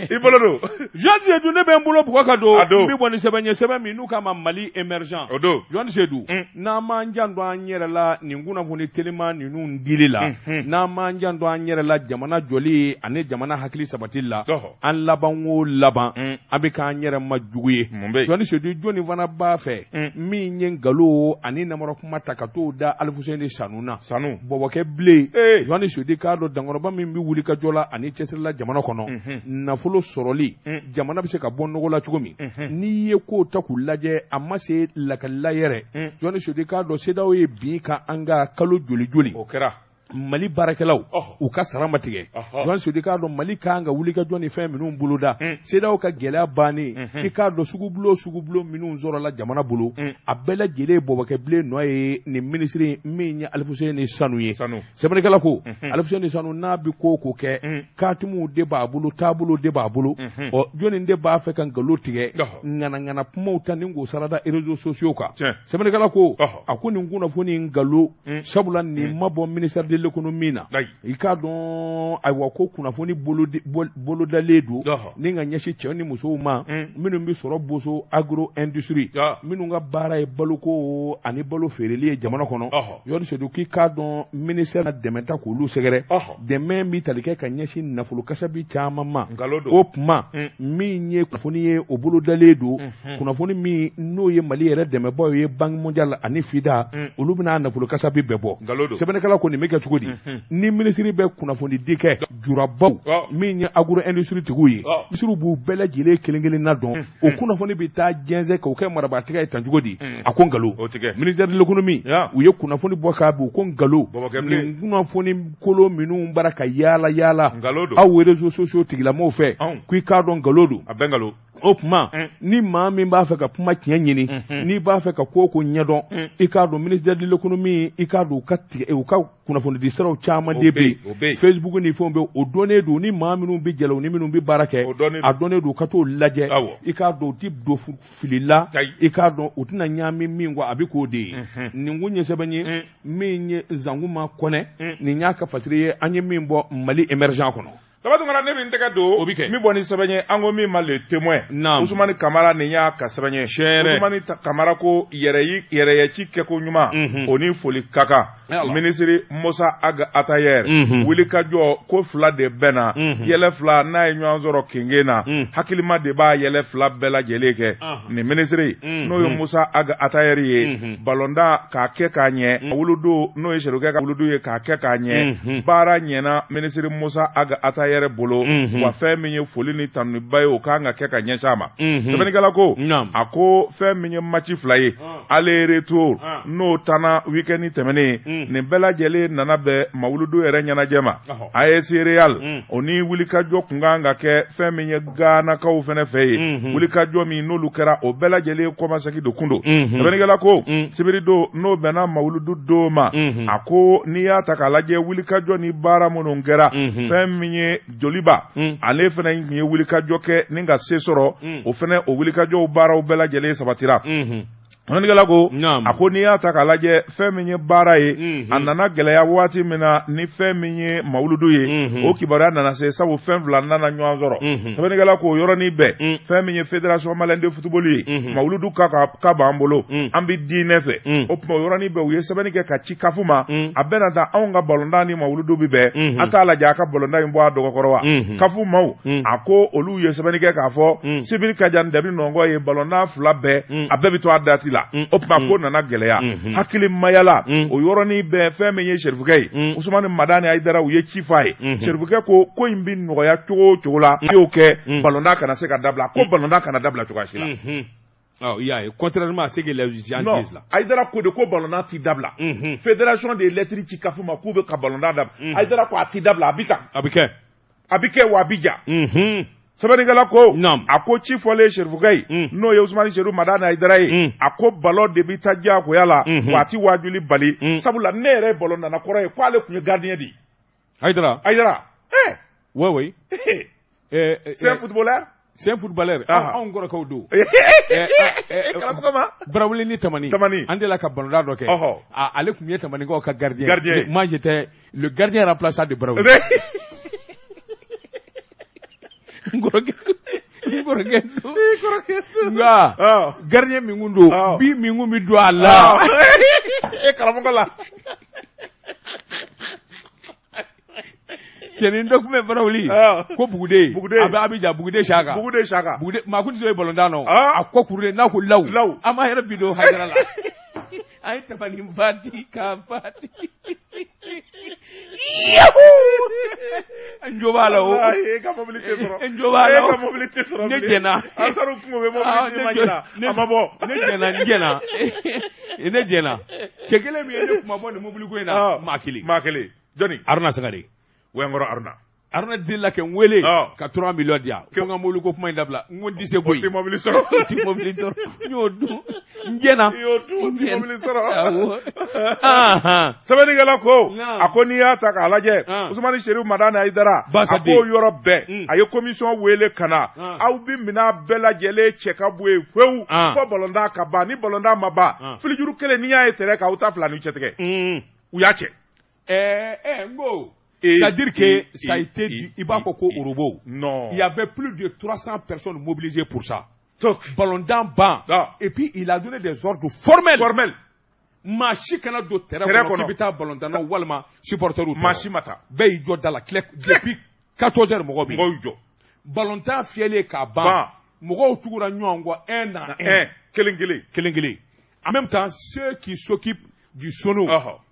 I bolo don. Jean Seydou, ne bɛ n bolo bugɔ ka don. A don. N bɛ bɔ ni sɛbɛn ye, sɛbɛn min n'u k'a ma Mali émergent. O don. Jean Seydou, n'an m'an janto an yɛrɛ la nin kunnafoni teliman ninnu dili la, n'an m'an janto an yɛrɛ la jamana jɔli ani jamana hakili sabatili la, an laban o laban an bɛ k'an yɛrɛ ma jugu ye. Mun bɛ yen? Jean Seydou, jɔnni fana b'a fɛ min ye nkalon ani namara kuma ta ka t'o da Alifuseni Sanu na? Sanu. Bɔbɔkɛ bilen. Jean Seydou, k'a dɔn dankɔrɔba min bɛ wuli ka jɔ la ani cɛsiri la jamana kɔnɔ, nafolo sɔrɔli, jamana bɛ se ka bɔ nɔgɔ la cogo min, n'i ye kow ta k'u lajɛ, a ma se lakalila yɛrɛ. Jean Seydou, k'a dɔn CEDEAO ye bin ka an ka kalo joli joli. O kɛra. Mali baarakɛlaw, u ka sara ma tigɛ. Jean Seydou, k'a dɔn Mali kan ka wuli ka jɔ ni fɛn minnu boloda, CEDEAO ka gɛlɛya bannen, i k'a dɔn sugubulon minnu sɔrɔla jamana bolo, a bɛɛ lajɛlen ye bɔbɔkɛ bilen nɔ ye. Nin minisiri min ye Alifuseni Sanu ye, sɛbɛnnikɛla ko Alifuseni Sanu n'a bɛ ko o ko kɛ, katimuw de b'a bolo, taabolo de b'a bolo. Ɔ, jɔnni de b'a fɛ ka nkalon tigɛ, ŋanaŋana kumaw ta ni k'o sarada réseaux sociaux kan? Sɛbɛnnikɛla ko a ko nin kunnafoni nkalon, sabula nin ma bɔ ministère de l'économie na. I k'a dɔn, ayiwa, ko kunnafoni bolodalen don ni ka ɲɛsin cɛw ni musow ma minnu bɛ sɔrɔ boso agro industrie, minnu ka baara ye baloko ani balo feereli ye jamana kɔnɔ. Yɔrɔ Seydou, k'i k'a dɔn ministère na dɛmɛ ta k'olu sɛgɛrɛ, dɛmɛ bɛ tali kɛ ka ɲɛsin nafolo kasabi caman ma. O tuma min ye kunnafoni ye, o bolodalen don, kunnafoni min n'o ye Mali yɛrɛ dɛmɛbaaw ye, Banque mondiale ani FIDA, olu bɛna nafolo kasabi bɛɛ bɔ. Sɛbɛnnikɛla ko nin bɛ kɛ cogo di ni minisiri bɛ kunnafoni di kɛ jurabaw min ye agro industrie tigiw ye, minisiriw b'u bɛɛ lajɛlen kelen kelen na dɔn, o kunnafoni bɛ taa jɛnsɛn k'o kɛ marabatigɛ ye tan cogo di? A ko nkalon. Ministère de l'économie, u ye kunnafoni bɔ k'a bin, u ko nkalon. Nin kunnafoni kolon minnu bara ka yaala yaala aw réseaux sociaux tigilamɔgɔw fɛ, k'i k'a dɔn nkalon don. A bɛɛ nkalon. O tuma ni maa min b'a fɛ ka kuma tiɲɛ ɲini, n'i b'a fɛ ka ko o ko ɲɛdɔn, i k'a dɔn ministère de l'économie, i k'a dɔn u ka tigɛ, u ka kunnafonidi siraw caman de bɛ yen, Facebook ni fɛnw bɛ, o dɔnnen don. Ni maa minnu bɛ jɛla, u ni minnu bɛ baara kɛ, a dɔnnen don, ka t'o lajɛ. I k'a dɔn u ti don fili la, i k'a dɔn u tɛna ɲaami min kɔ, a bɛ k'o de ye. Nin kun ye sɛbɛn ye min ye Zankuma Kɔnɛ, nin y'a ka fasiri ye, an ye min bɔ Mali émergent kɔnɔ. Daba Tunkara, ne bɛ n tɛgɛ don. O bɛ kɛ. Min bɔ ni sɛbɛn ye, an ko min ma Le Témoin. Usumani Kamara, nin y'a ka sɛbɛn ye. Usumani Kamara ko yɛrɛyɛci kɛko ɲuman, o ni foli ka kan minisiri Musa Ag Attaher. Wulikajɔ ko fila de bɛnna, yɛlɛ fila n'a ye ɲɔgɔn sɔrɔ kenge na, hakilima de b'a yɛlɛ fila bɛɛ lajɛlen kɛ. Nin minisiri n'o ye Musa Ag Attaher ye, balontan k'a kɛ k'a ɲɛ, wuludu n'o ye Serikɛ ka wuludu ye, k'a kɛ k'a ɲɛ, baara ɲɛna minisiri Musa Ag Attaher yɛrɛ bolo. Wa fɛn min ye foli ni tanuba ye, o kan ka kɛ ka ɲɛsin a ma. Sɛbɛnnikɛla ko a ko fɛn min ye match fila ye, aller retour, n'o tanna week-end tɛmɛnen, nin bɛɛ lajɛlen nana bɛn mawuludu yɛrɛ ɲɛnajɛ ma. AS Real, o ni wulikajɔ kun kan ka kɛ fɛn min ye Ganakaw fɛnɛ fɛ yen, wulikajɔ min n'olu kɛra, o bɛɛ lajɛlen kɔmasegi de kun don. Sɛbɛnnikɛla ko sibiri don n'o bɛnna mawuludu don ma, a ko n'i y'a ta k'a lajɛ, wulikajɔ ni baara minnu kɛra, fɛn min ye Joliba, ale fana tun ye wulikajɔ kɛ ni ka se sɔrɔ, o fana o wulikajɔw baaraw bɛɛ lajɛlen sabatira. Sɛbɛnnikɛla ko a ko n'i y'a ta k'a lajɛ, fɛn min ye baara ye, a nana gɛlɛya waati min na ni fɛn min ye mawuludu ye, o kibaruya nana se, sabu fɛn fila nana ɲɔgɔn sɔrɔ. Sɛbɛnnikɛla ko o yɔrɔnin bɛɛ, fɛn min ye Fédération malienne de football ye, mawuludu ka b'an bolo, an bɛ diinɛ fɛ. O tuma o yɔrɔnin bɛɛ, u ye sɛbɛnni kɛ ka ci CAF ma, a bɛna taa anw ka balontan ni mawuludu bɛ bɛn, a t'a lajɛ a ka balontan in bɔ a dɔgɔkɔrɔ wa? CAF maaw, a ko olu ye sɛbɛnni kɛ k'a fɔ sibiri ka jan dabi nɔngɔ ye, balontan fila bɛɛ, a bɛɛ bɛ to a dati la. O tuma ko nana gɛlɛya hakilimayala. O yɔrɔnin bɛɛ, fɛn min ye Serifukɛ ye, Usumani Madani Hayidara, u ye ci f'a ye. Serifukɛ ko ko in bɛ nɔgɔya cogo o cogo la, i y'o kɛ, balontan kana se ka dabila, ko balontan kana dabila cogoya si la. Oh, il y a, contrairement à ce que les gens disent là. Hayidara ko de ko balontan ti dabila. Fédération de lettre ci CAF ma k'u bɛ ka balontan dabila. Hayidara ko a ti dabila, a bɛ tan. A bɛ kɛ. A bɛ kɛ wa a bɛ ja. Sɛbɛnnikɛla ko a ko ci fɔlen Serifukɛ ye, n'o ye Usumani Seru Madani Hayidara ye, a ko balon de bɛ taa diyagoya la, wa a ti waajuli bali, sabula ne yɛrɛ ye balon nana kɔrɔ ye, k'ale tun ye gardien de ye. Hayidara. Hayidara. Eh. Oui, oui. C'est un footballeur. C'est un footballeur. Anw kɔrɔkɛw don. Karamɔgɔ ma. Barawuli ni Tamani. Tamani. An delila ka balontan dɔ kɛ. Ɔhɔ. Ale tun ye Tamanikaw ka gardien. Gardien. Moi j'étais le gardien remplaçant de Barawuli. N kɔrɔkɛ don. I kɔrɔkɛ don. Nka gardien min kun don, bi min kun bɛ don a la. E karamɔgɔ la. Cɛnin dɔ tun bɛ Barawuli ko Bugude. Bugude. A bɛ Abijan Bugude Saka. Bugude Saka. Bugude maa kun tɛ se balontan nɔ. A kɔ kurulen n'a ko lawu. Lawu. An b'a yɛrɛ bi don Hayidara la. A ye Tamani fati k'a fati. Yahoo! N jo b'a la o. E ka mobili tɛ sɔrɔ. N jo b'a la o. E ka mobili tɛ sɔrɔ. Ne jɛnna. Ansaru kun bɛ mobili d'i ma ɲina. A ma bɔ. Ne jɛnna n jɛnna. Ne jɛnna. Cɛ kelen min ye ne kuma bɔ nin mobili ko in na. Maa kelen. Maa kelen. Jɔnni. Aruna Sangare. Wɛnkɔrɔ Aruna. Aruna delila kɛ n wele ka 3 millions di yan. Ko n ka mobili ko kuma in dabila. N ko n tɛ se koyi. O tɛ mobili sɔrɔ. O tɛ mobili sɔrɔ. N y'o dun. N jɛnna. I y'o dun o tɛ mobili sɔrɔ. Awɔ. Sɛbɛnnikɛla ko. A ko n'i y'a ta k'a lajɛ. Usumani Serifu Madani Hayidara. A k'o yɔrɔ bɛɛ. A ye commission wele ka na. Aw bi minɛn bɛɛ lajɛlen cɛ ka bɔ yen pewu. Fo balontan ka ban ni balontan ma ban. Filijuru kelen n'i y'a ye terrain kan aw ta fila n'u cɛ tigɛ. U y'a cɛ. N ko. C'est-à-dire que ça a été, il b'a fɔ ko orobo. Non. Il y avait plus de 300 personnes mobilisées pour ça. Donc, balontan ban. Et puis il a donné des ordres formels. Formels. Maa si kana don terrain kɔnɔ k'i bɛ taa balontan na walima supporters tɔɔrɔ. Maa si ma taa. Bɛɛ y'i jɔ da la depuis 14 heures mɔgɔ bɛ yen. Mɔgɔw y'u jɔ. Balontan fiyɛlen k'a ban. Mɔgɔw tugura ɲɔgɔn kɔ un à un. Kelen kelen. Kelen kelen. En même temps, ceux qui s'occupent du sono,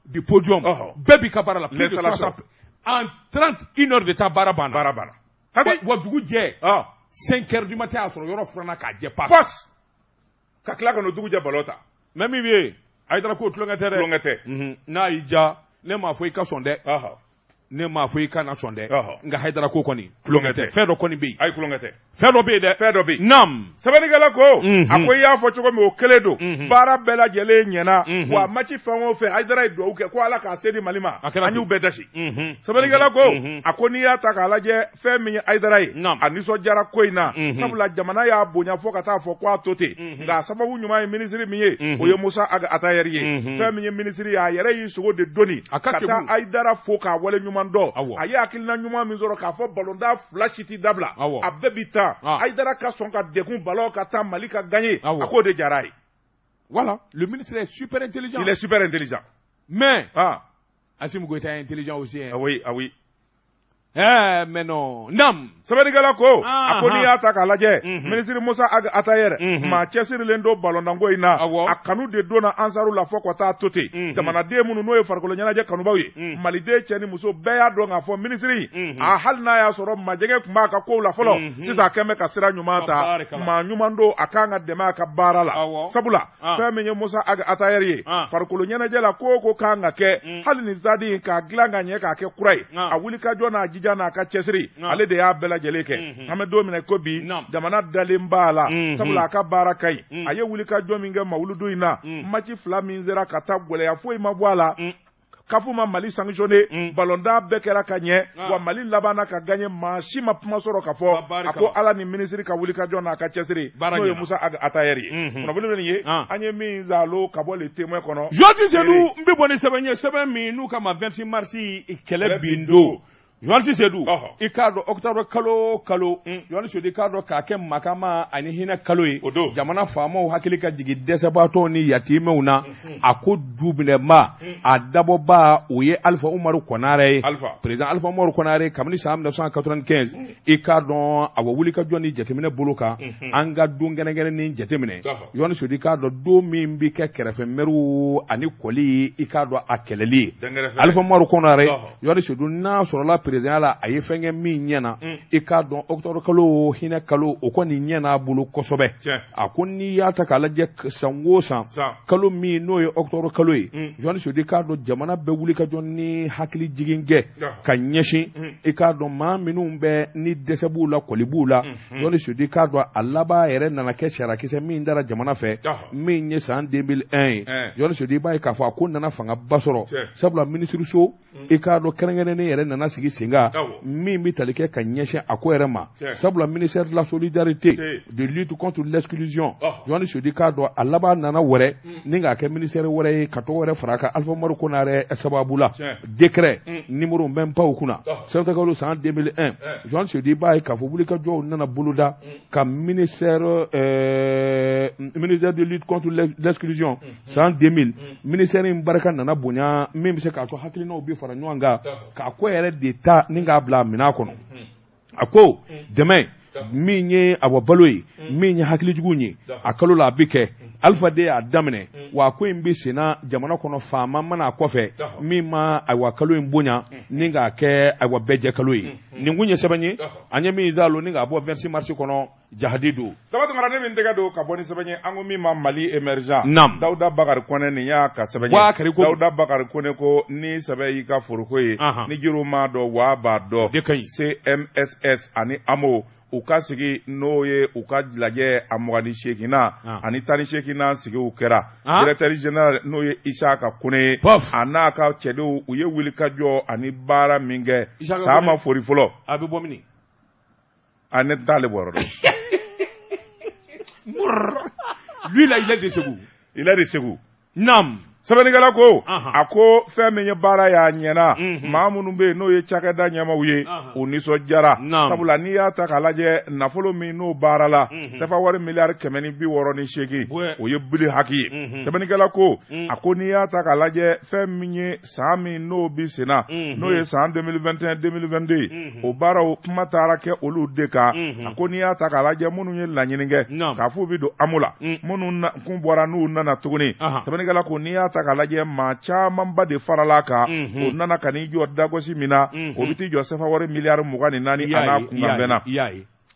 du podium, bɛɛ b'i ka baara la. Plus de 300. En 31 heures de temps, baara banna. Baara banna. Wa dugu jɛ. 5 heures du matin y'a sɔrɔ yɔrɔ furanna k'a jɛ pas. Pas. Ka tila ka n'o dugu jɛ ballon ta. Mais min bɛ yen, Hayidara ko tulonkɛ tɛ dɛ. Tulonkɛ tɛ. N'a y'i diya, ne m'a fɔ i ka sɔn dɛ. Ne m'a fɔ i kana sɔn dɛ. Nka Hayidara ko kɔni. Tulonkɛ tɛ. Fɛn dɔ kɔni bɛ yen. Ayi tulonkɛ tɛ. Fɛn dɔ bɛ yen dɛ. Fɛn dɔ bɛ yen. Naam. Sɛbɛnnikɛla ko. A ko i y'a fɔ cogo min o kelen don. Baara bɛɛ lajɛlen ɲɛna. Wa match fɛn o fɛn Hayidara ye dugawu kɛ ko Ala k'a se di Mali ma. An y'u bɛɛ dasi. Sɛbɛnnikɛla ko. A ko n'i y'a ta k'a lajɛ fɛn min ye Hayidara ye. A nisɔndiyara ko in na. Sabula jamana y'a bonya fo ka taa fɔ ko a to ten. Nka a sababu ɲuman ye minisiri min ye. O ye Musa Ag Atayɛri ye. Fɛn min ye minisiri ye a yɛrɛ y'i sogo de doni. Ka taa Hayidara fo k'a wale ɲuman dɔn. A ye hakilina ɲuman min sɔrɔ k'a fɔ balontan fila si tɛ dabila. A bɛɛ bi tan. Hayidara ka sɔn ka degun ballon ka taa Mali ka gagner. A k'o de diyara a ye. Voilà, le ministre est super intelligent. Il est super intelligent. Mais Assimi Goïta est intelligent aussi. Hein. Ah oui, ah oui. Eh, mais non. Nam. Sɛbɛnnikɛla ko. A ko n'i y'a ta k'a lajɛ. Minisiri Musa Ag Atayɛrɛ. Maa cɛsirilen don balontanko in na. A kanu de donna Ansaru la fo ka taa to ten. Jamanaden minnu n'o ye farikolo ɲɛnajɛ kanubaw ye. Maliden cɛ ni muso bɛɛ y'a dɔn k'a fɔ minisiri. A hali n'a y'a sɔrɔ majɛgɛ tun b'a ka kow la fɔlɔ. Sisan a kɛn bɛ ka sira ɲuman ta. Maa ɲuman don a kan ka dɛmɛ a ka baara la. Sabula fɛn min ye Musa Ag Atayɛrɛ ye. Farikolo ɲɛnajɛ la ko o ko kan ka kɛ. Hali nin stade in k'a dilan ka ɲɛ k'a kɛ kura ye. A wulikajɔ n'a jija n'a ka cɛsiri ale de y'a bɛɛ lajɛlen kɛ an bɛ don min na ko bi jamana dalen b'a la sabula a ka baara ka ɲi a ye wulikajɔ min kɛ mawuludu in na match fila min sera ka taa gɛlɛya foyi ma bɔ a la CAF ma Mali sanctionné ballontan bɛɛ kɛra ka ɲɛ wa Mali labanna ka gagné maa si ma kuma sɔrɔ ka fɔ a ko Ala ni minisiri ka wulikajɔ n'a ka cɛsiri n'o ye Musa Ag Atayɛri ye kunnafoni bɛ nin ye an ye min zalo ka bɔ le témoin kɔnɔ. Journaliste Seydou n bɛ bɔ ni sɛbɛn ye sɛbɛn min n'u kama 26 mars kɛlɛ bin don. Journaliste Seydou i k'a dɔn octobre kalo o kalo journaliste Seydou i k'a dɔn k'a kɛ makama ani hinɛ kalo ye jamana faamaw hakili ka jigin dɛsɛbaatɔw ni yatimɛw na a ko duminɛba a dabɔba o ye Alifa Umaru Konare ye président Alifa Umaru Konare kabini san 1995 i k'a dɔn a wa wulikajɔ ni jateminɛ bolo kan an ka don kɛrɛnkɛrɛnnen jateminɛ journaliste Seydou i k'a dɔn don min bɛ kɛ kɛrɛfɛmɛriw ani kɔli i k'a dɔn a kɛlɛli ye Alifa Umaru Konare journaliste Seydou n'a sɔrɔla présidentya la, a ye fɛn kɛ min ɲɛna. I k'a dɔn, octobre kalo, hinɛ kalo, o kɔni ɲɛna a bolo kosɛbɛ. A ko n'i y'a ta k'a lajɛ, san o san, kalo min n'o ye octobre kalo ye, Journaliste Seydou, i k'a dɔn, jamana bɛ wuli ka jɔ ni hakili jigin kɛ ka ɲɛsin, i k'a dɔn, maa minnu bɛ ni dɛsɛ b'u la, kɔli b'u la. Journaliste Seydou, i k'a dɔn, a laban yɛrɛ nana kɛ sariyakisɛ min dara jamana fɛ, min ye san 2001 ye. Journaliste Seydou, i b'a ye k'a fɔ a ko nana fangaba sɔrɔ, sabula minisiriso, i k'a dɔn, kɛrɛnkɛrɛnnen yɛrɛ nana sigi sen kan min bɛ tali kɛ ka ɲɛsin a ko yɛrɛ ma, sabula ministère de la solidarité, de lutte contre l'exclusion, Journaliste Seydou, i k'a dɔn, a laban nana wɛrɛ ni k'a kɛ ministère wɛrɛ ye, ka tɔgɔ wɛrɛ fara a kan, Alpha Umaru Konaré sababu la, décret numéro n bɛ n pan o kunna, septembre kalo san 2001. Journaliste Seydou, i b'a ye k'a fɔ wulikajɔw nana boloda ka ministère de lutte contre l'exclusion san 2000. Ministère in barika nana bonya, min bɛ se k'a to hakilinaw bɛ fara ɲɔgɔn kan k'a ko yɛrɛ de ta ni k'a bila a minɛn kɔnɔ. A ko dɛmɛ min ye awa balo ye, min ye hakilijugu ye, a kalo la a bɛ kɛ. Alpha de y'a daminɛ wa, a ko in bɛ senna jamana kɔnɔ, faama mana a kɔfɛ min ma ayiwa kalo in bonya ni k'a kɛ ayiwa bɛɛ jɛ kalo ye. Nin kun ye sɛbɛn ye an ye min zalo ni k'a bɔ 26 mars kɔnɔ, jahadi don. Daba Tunkara, ne min tɛgɛ don ka bɔ ni sɛbɛn ye, an ko min ma Mali émergent. Naam. Dawuda Bakari Kɔnɛ, nin y'a ka sɛbɛn ye. Bakari ko. Dawuda Bakari Kɔnɛ ko ni sɛbɛn y'i ka foroko ye, ni jiriw m'a dɔn, waa b'a dɔn. De ka ɲi. CMSS ani AMO, u ka sigi n'o ye, u ka lajɛ a 28nan ani 18nan sigiw kɛra. Directeur général, n'o ye Isaka Kone ye, a n'a ka cɛdenw, u ye wulikajɔ ani baara min kɛ, san ma fori fɔlɔ. A bɛ bɔ min? A ne t'ale bɔ yɔrɔ dɔn. Lui là, il est de Ségou. Il est de Ségou. Naam. Sɛbɛnnikɛla ko, a ko fɛn min ye baara y'a ɲɛna, maa minnu bɛ yen n'o ye cakɛda ɲɛmaaw ye, u nisɔndiyara, sabula n'i y'a ta k'a lajɛ, nafolo min n'o baara la, sefa wari miliyari 168, o ye bili haki ye. Sɛbɛnnikɛla ko, a ko n'i y'a ta k'a lajɛ, fɛn min ye san min n'o bi senna, n'o ye san 2021 2022 ye, o baaraw kuma taara kɛ olu de kan. A ko n'i y'a ta k'a lajɛ, minnu ye laɲini kɛ k'a f'u bɛ don AMO la, minnu kun bɔra n'u nana tuguni, sɛbɛnnikɛla ko n'i y'a ta k'a lajɛ, maa camanba de farala a kan. O nana ka n'i jɔ dagosi min na, o bɛ t'i jɔ sefa wari miliyari 24 a n'a kunkanfɛn na.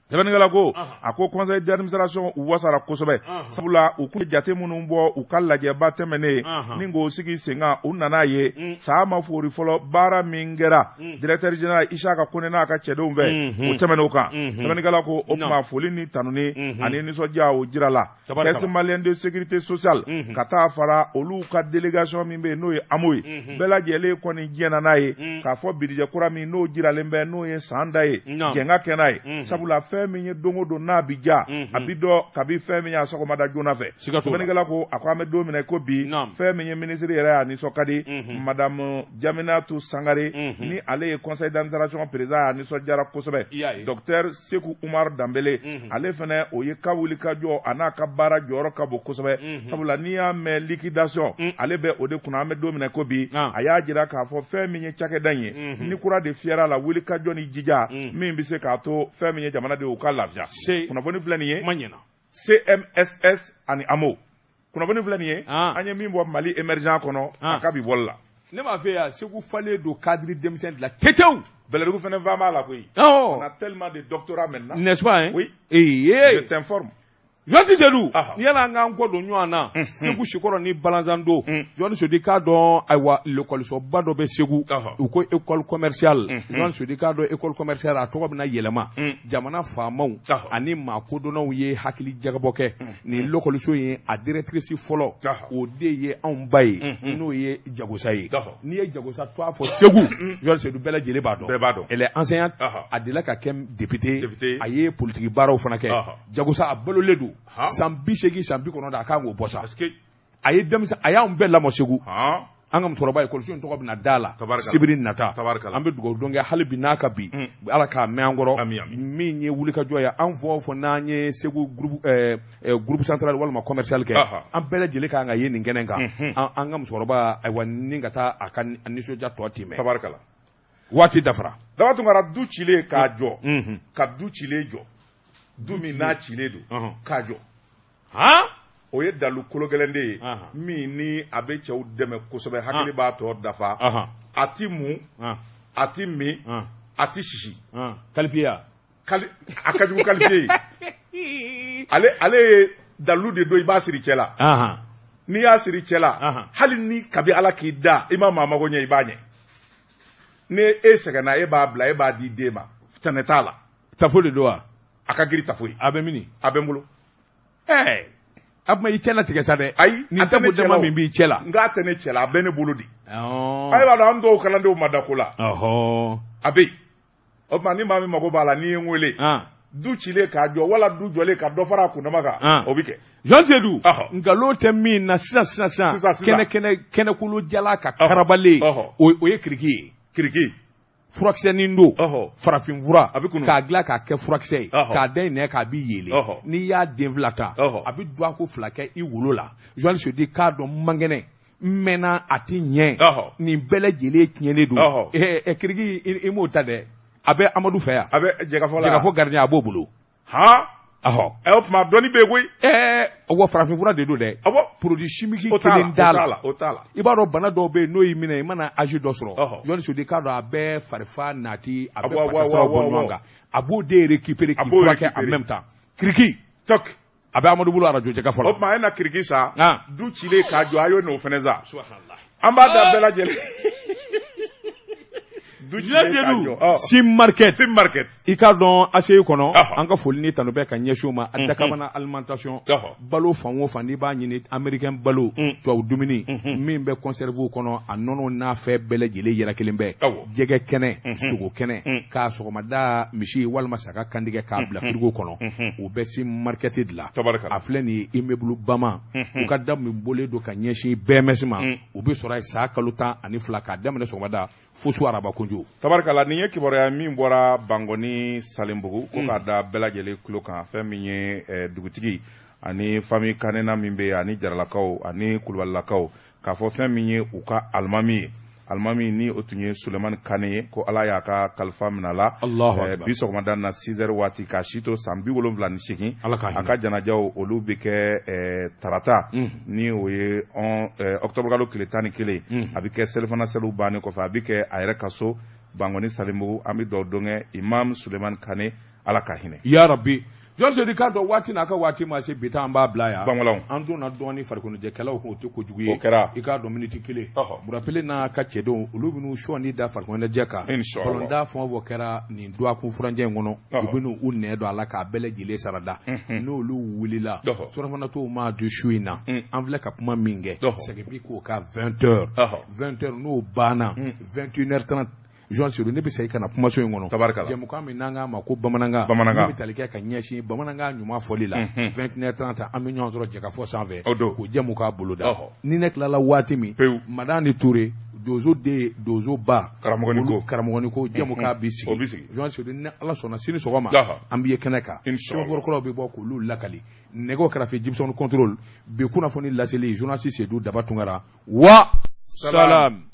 Sɛbɛnnikɛla ko, a ko conseil d'administration u wasara kosɛbɛ, sabula u kun ye jate minnu bɔ u ka lajɛba tɛmɛnen ni k'o sigi sen kan, u nana ye san ma fori fɔlɔ, baara min kɛra directeur général Isaka Kone n'a ka cɛdenw fɛ, o tɛmɛn'o kan. Sɛbɛnnikɛla ko o tuma foli ni tanuni ani nisɔndiya, o jira la. Caisse malienne de sécurité sociale, ka taa fara olu ka délégation min bɛ yen n'o ye AMO ye, bɛɛ lajɛlen kɔni jɛnna n'a ye k'a fɔ budget kura min n'o jiralen bɛ, n'o ye san da ye, jɛn ka kɛ n'a ye, sabula fɛn min ye don o don n'a bi ja, a bi dɔn kabi fɛn min y'a sɔgɔmada joona fɛ. Sɛbɛnnikɛla ko, a ko an bɛ don min na i ko bi, fɛn min ye minisiri yɛrɛ y'a nisɔn ka di, madame Jaminatu Sangare, ni ale ye conseil d'administration président, y'a nisɔndiyara kosɛbɛ. Docteur Seku Umar Danbele, ale fana, o ye ka wuli ka jɔ a n'a ka baara jɔyɔrɔ ka bon kosɛbɛ, sabula n'i y'a mɛn liquidation, ale bɛ o de kunna an bɛ don min na ko bi. A y'a jira k'a fɔ fɛn min ye cakɛda in ye, ni kura de fiyɛra la, wuli ka jɔ ni jija min bɛ se k'a to fɛn min ye jamanadenw u ka lafiya. Kunnafoni filɛ nin ye, CMSS ani AMO, kunnafoni filɛ nin ye, an ye min bɔ Mali émergent kɔnɔ a ka bi bɔli la. Ne m'a fɛ yan, Segu falen don cadre denmisɛn de la tetew. Bɛlɛdugu fana va b'a la koyi. On a tellement de doctorats maintenant. N'est-ce pas, hein? Oui. Ee. Je t'informe. Journaliste Seydou, yala an k'an kɔ don ɲɔgɔn na, Segu Sikɔrɔ ni Balanzando. Journaliste Seydou, k'a dɔn, ayiwa, lekɔlisoba dɔ bɛ Segu, u ko école commerciale. Journaliste Seydou, k'a dɔn, école commerciale a tɔgɔ bɛna yɛlɛma. Jamana faamaw ani maa kodɔnnaw ye hakili jagabɔ kɛ nin lekɔliso in. A directrice fɔlɔ, o de ye anw ba ye, n'o ye Jagosa ye. N'i ye Jagosa to a fɔ Segu, Journaliste Seydou, bɛɛ lajɛlen b'a dɔn. Bɛɛ b'a dɔn. Elle est enseignante, a delila ka kɛ député, a ye politique baaraw fana kɛ. Jagosa a balolen don san 80, san 90, a kan k'o bɔ sa. A ye denmisɛn, a y'anw bɛɛ lamɔ Segu. An ka musokɔrɔba, ekɔliso in tɔgɔ bɛna da la sibiri nata. An bɛ dugawu don kɛ hali bi n'a ka bi, Ala k'a mɛn an kɔrɔ. Min ye wulikajɔ ye, an fɔ o fɔ n'an ye Segu groupe central walima commercial kɛ, an bɛɛ lajɛlen kan ka ye nin kɛnɛ kan, an ka musokɔrɔba, ayiwa, ni ka taa a ka nisɔndiya tɔ timɛ. Tabarikala. Waati dafara. Daba Tunkara, du cilen k'a jɔ, ka du cilen jɔ, du min n'a cilen don k'a jɔ, o ye dalu kolo gɛlɛn de ye min ni a bɛ cɛw dɛmɛ kosɛbɛ, hakili b'a tɔ dafa, a ti mun, a ti min. A ti sisi. Kalifiya. A ka jugu qualifié ye. Ale ye dalilu de don, i b'a siri cɛ la. N'i y'a siri cɛ la, hali ni kabi Ala k'i da i ma maa mago ɲɛ, i b'a ɲɛ. Ni e sɛgɛnna, e b'a bila, e b'a di den ma, tɛnɛ t'a la. Tafo de don wa? A ka girin tafo ye. A bɛ mini? A bɛ n bolo. Ɛɛ, a tuma i cɛ latigɛ sa dɛ. Ayi. Nin tafo dama min b'i cɛ la. N k'a tɛ ne cɛ la, a bɛ ne bolo de. A b'a dɔn an dɔw kalandenw ma da ko la. A bɛ yen. O tuma ni maa min mago b'a la, n'i ye n wele, du cilen k'a jɔ wala du jɔlen ka dɔ fara a kundama kan, o bɛ kɛ. Jean Seydou, nkalon tɛ min na sisan sisan sisan, kɛnɛ kɛnɛkolo jala ka karabalen, o ye kiriki ye. Kiriki. Furakisɛnin don, farafin fura, k'a dilan k'a kɛ furakisɛ ye, k'a da i nɛn k'a b'i yeelen. N'i y'a den fila ta, a bɛ dɔgɔkun 2 kɛ i wolo la. Jean Seydou k'a dɔn man kɛnɛ, n mɛnna a tɛ ɲɛ, nin bɛɛ lajɛlen tiɲɛnen don. Kiriki i m'o ta dɛ, a bɛ Amadu fɛ yan. A bɛ Jɛgɛfɔ la. Jɛgɛfɔ gardien a b'o bolo. Han. O tuma dɔnni bɛ yen koyi. Wa farafin fura de don dɛ. Awɔ. Produit chimique kelen t'a la. O t'a la. I b'a dɔn bana dɔw bɛ yen n'o y'i minɛ, i mana âge dɔ sɔrɔ. Jɔnni Seydou k'a dɔn a bɛɛ farifa nati, a bɛ fasasiraw bɔ ɲɔgɔn kan. A b'o de récupérer k'i furakɛ en même temps. Kiriki. Tok. A bɛ Amadu bolo arajo Jɛgɛfɔ la. O tuma a ye na kiriki san. Du cilen k'a jɔ, a y'o n'o fana san. An b'a da bɛɛ lajɛlen. Sim Market. Sim Market. I k'a dɔn ACI kɔnɔ, an ka foli ni tanu bɛ ka ɲɛsin u ma. A Dakabana alimentation, balo fan o fan n'i b'a ɲini, américain balo, tubabu dumuni min bɛ conserve kɔnɔ, a nɔnɔ n'a fɛn bɛɛ lajɛlen yɛrɛ kelen bɛɛ, jɛgɛ kɛnɛ, sogo kɛnɛ, k'a sɔgɔmada misi walima saga kantigɛ k'a bila frigo kɔnɔ, o bɛ Sim Market de la. A filɛ nin ye immeuble Bama, u ka da min bɔlen don ka ɲɛsin BMS ma, u bɛ sɔrɔ yen san kalo 12 k'a daminɛ sɔgɔmada fo su araba kunjo. Tabarikala, nin ye kibaruya min bɔra Bangɔni Salenbugu, ko k'a da bɛɛ lajɛlen tulo kan. Fɛn min ye dugutigi ani famille Kanena min bɛ yen, ani Jaralakaw ani Kulubalilakaw, k'a fɔ fɛn min ye u ka alimami ye, alimami ni o tun ye Sulemani Kane ye, ko Ala y'a ka kalifa minɛ a la bi sɔgɔmada na 6 heures waati, k'a si to san 78. A ka janajaw olu bɛ kɛ tarata, ni o ye octobre kalo tile 11, a bɛ kɛ selifana seliw bannen kɔfɛ, a bɛ kɛ a yɛrɛ ka so Bangɔni Salenbugu. An bɛ dugawu don kɛ Imam Sulemani Kane, Ala ka hinɛ. Ya Rabbi. Jɔn Seydou k'a dɔn waati n'a ka waati ma se, bi ta an b'a bila yan. Bangolaw. An donna dɔɔni farikoloɲɛnajɛkɛlaw kun, o tɛ kojugu ye. O kɛra. I k'a dɔn miniti kelen. Burapele n'a ka cɛdenw, olu bɛn'u sɔɔni da farikoloɲɛnajɛ kan. Inshallah. Balontan fɛn o fɛn kɛra nin dɔgɔkun furancɛ in kɔnɔ, u bɛn'u u nɛ don a la k'a bɛɛ lajɛlen sarada. N'olu wulila, surɔfanatɔw ma dun su in na. An filɛ ka kuma min kɛ, segin bi k'o kan 20 heures. 20 heures n'o banna, 21 heures 30. Jean Seydou, ne bɛ segin ka na kumaso in kɔnɔ. Tabarikala. Jɛmukan min n'an k'a ma ko bamanankan. Bamanankan. Min bɛ tali kɛ ka ɲɛsin bamanankan ɲuman fɔli la. 21h30 an bɛ ɲɔgɔn sɔrɔ jɛkafɔ sanfɛ. O don. K'o jɛmukan boloda. Ni ne tilala waati min. Pewu. Madani Ture, Dozo den, Dozo ba. Karamɔgɔnin ko. Karamɔgɔnin ko jɛmukan bɛ sigi. O bɛ sigi. Jean Seydou, ni Ala sɔnna sini sɔgɔma. An bɛ ye kɛnɛ kan. Inshallah. Sɛbɛnfɔrɔkɔrɔw bɛ bɔ k'olu lakali. Nɛgɛw kɛrɛfɛ Gibson contrôle. Bi kunnafoni laseli journaliste Seydou Daba Tunkara. Wa salam.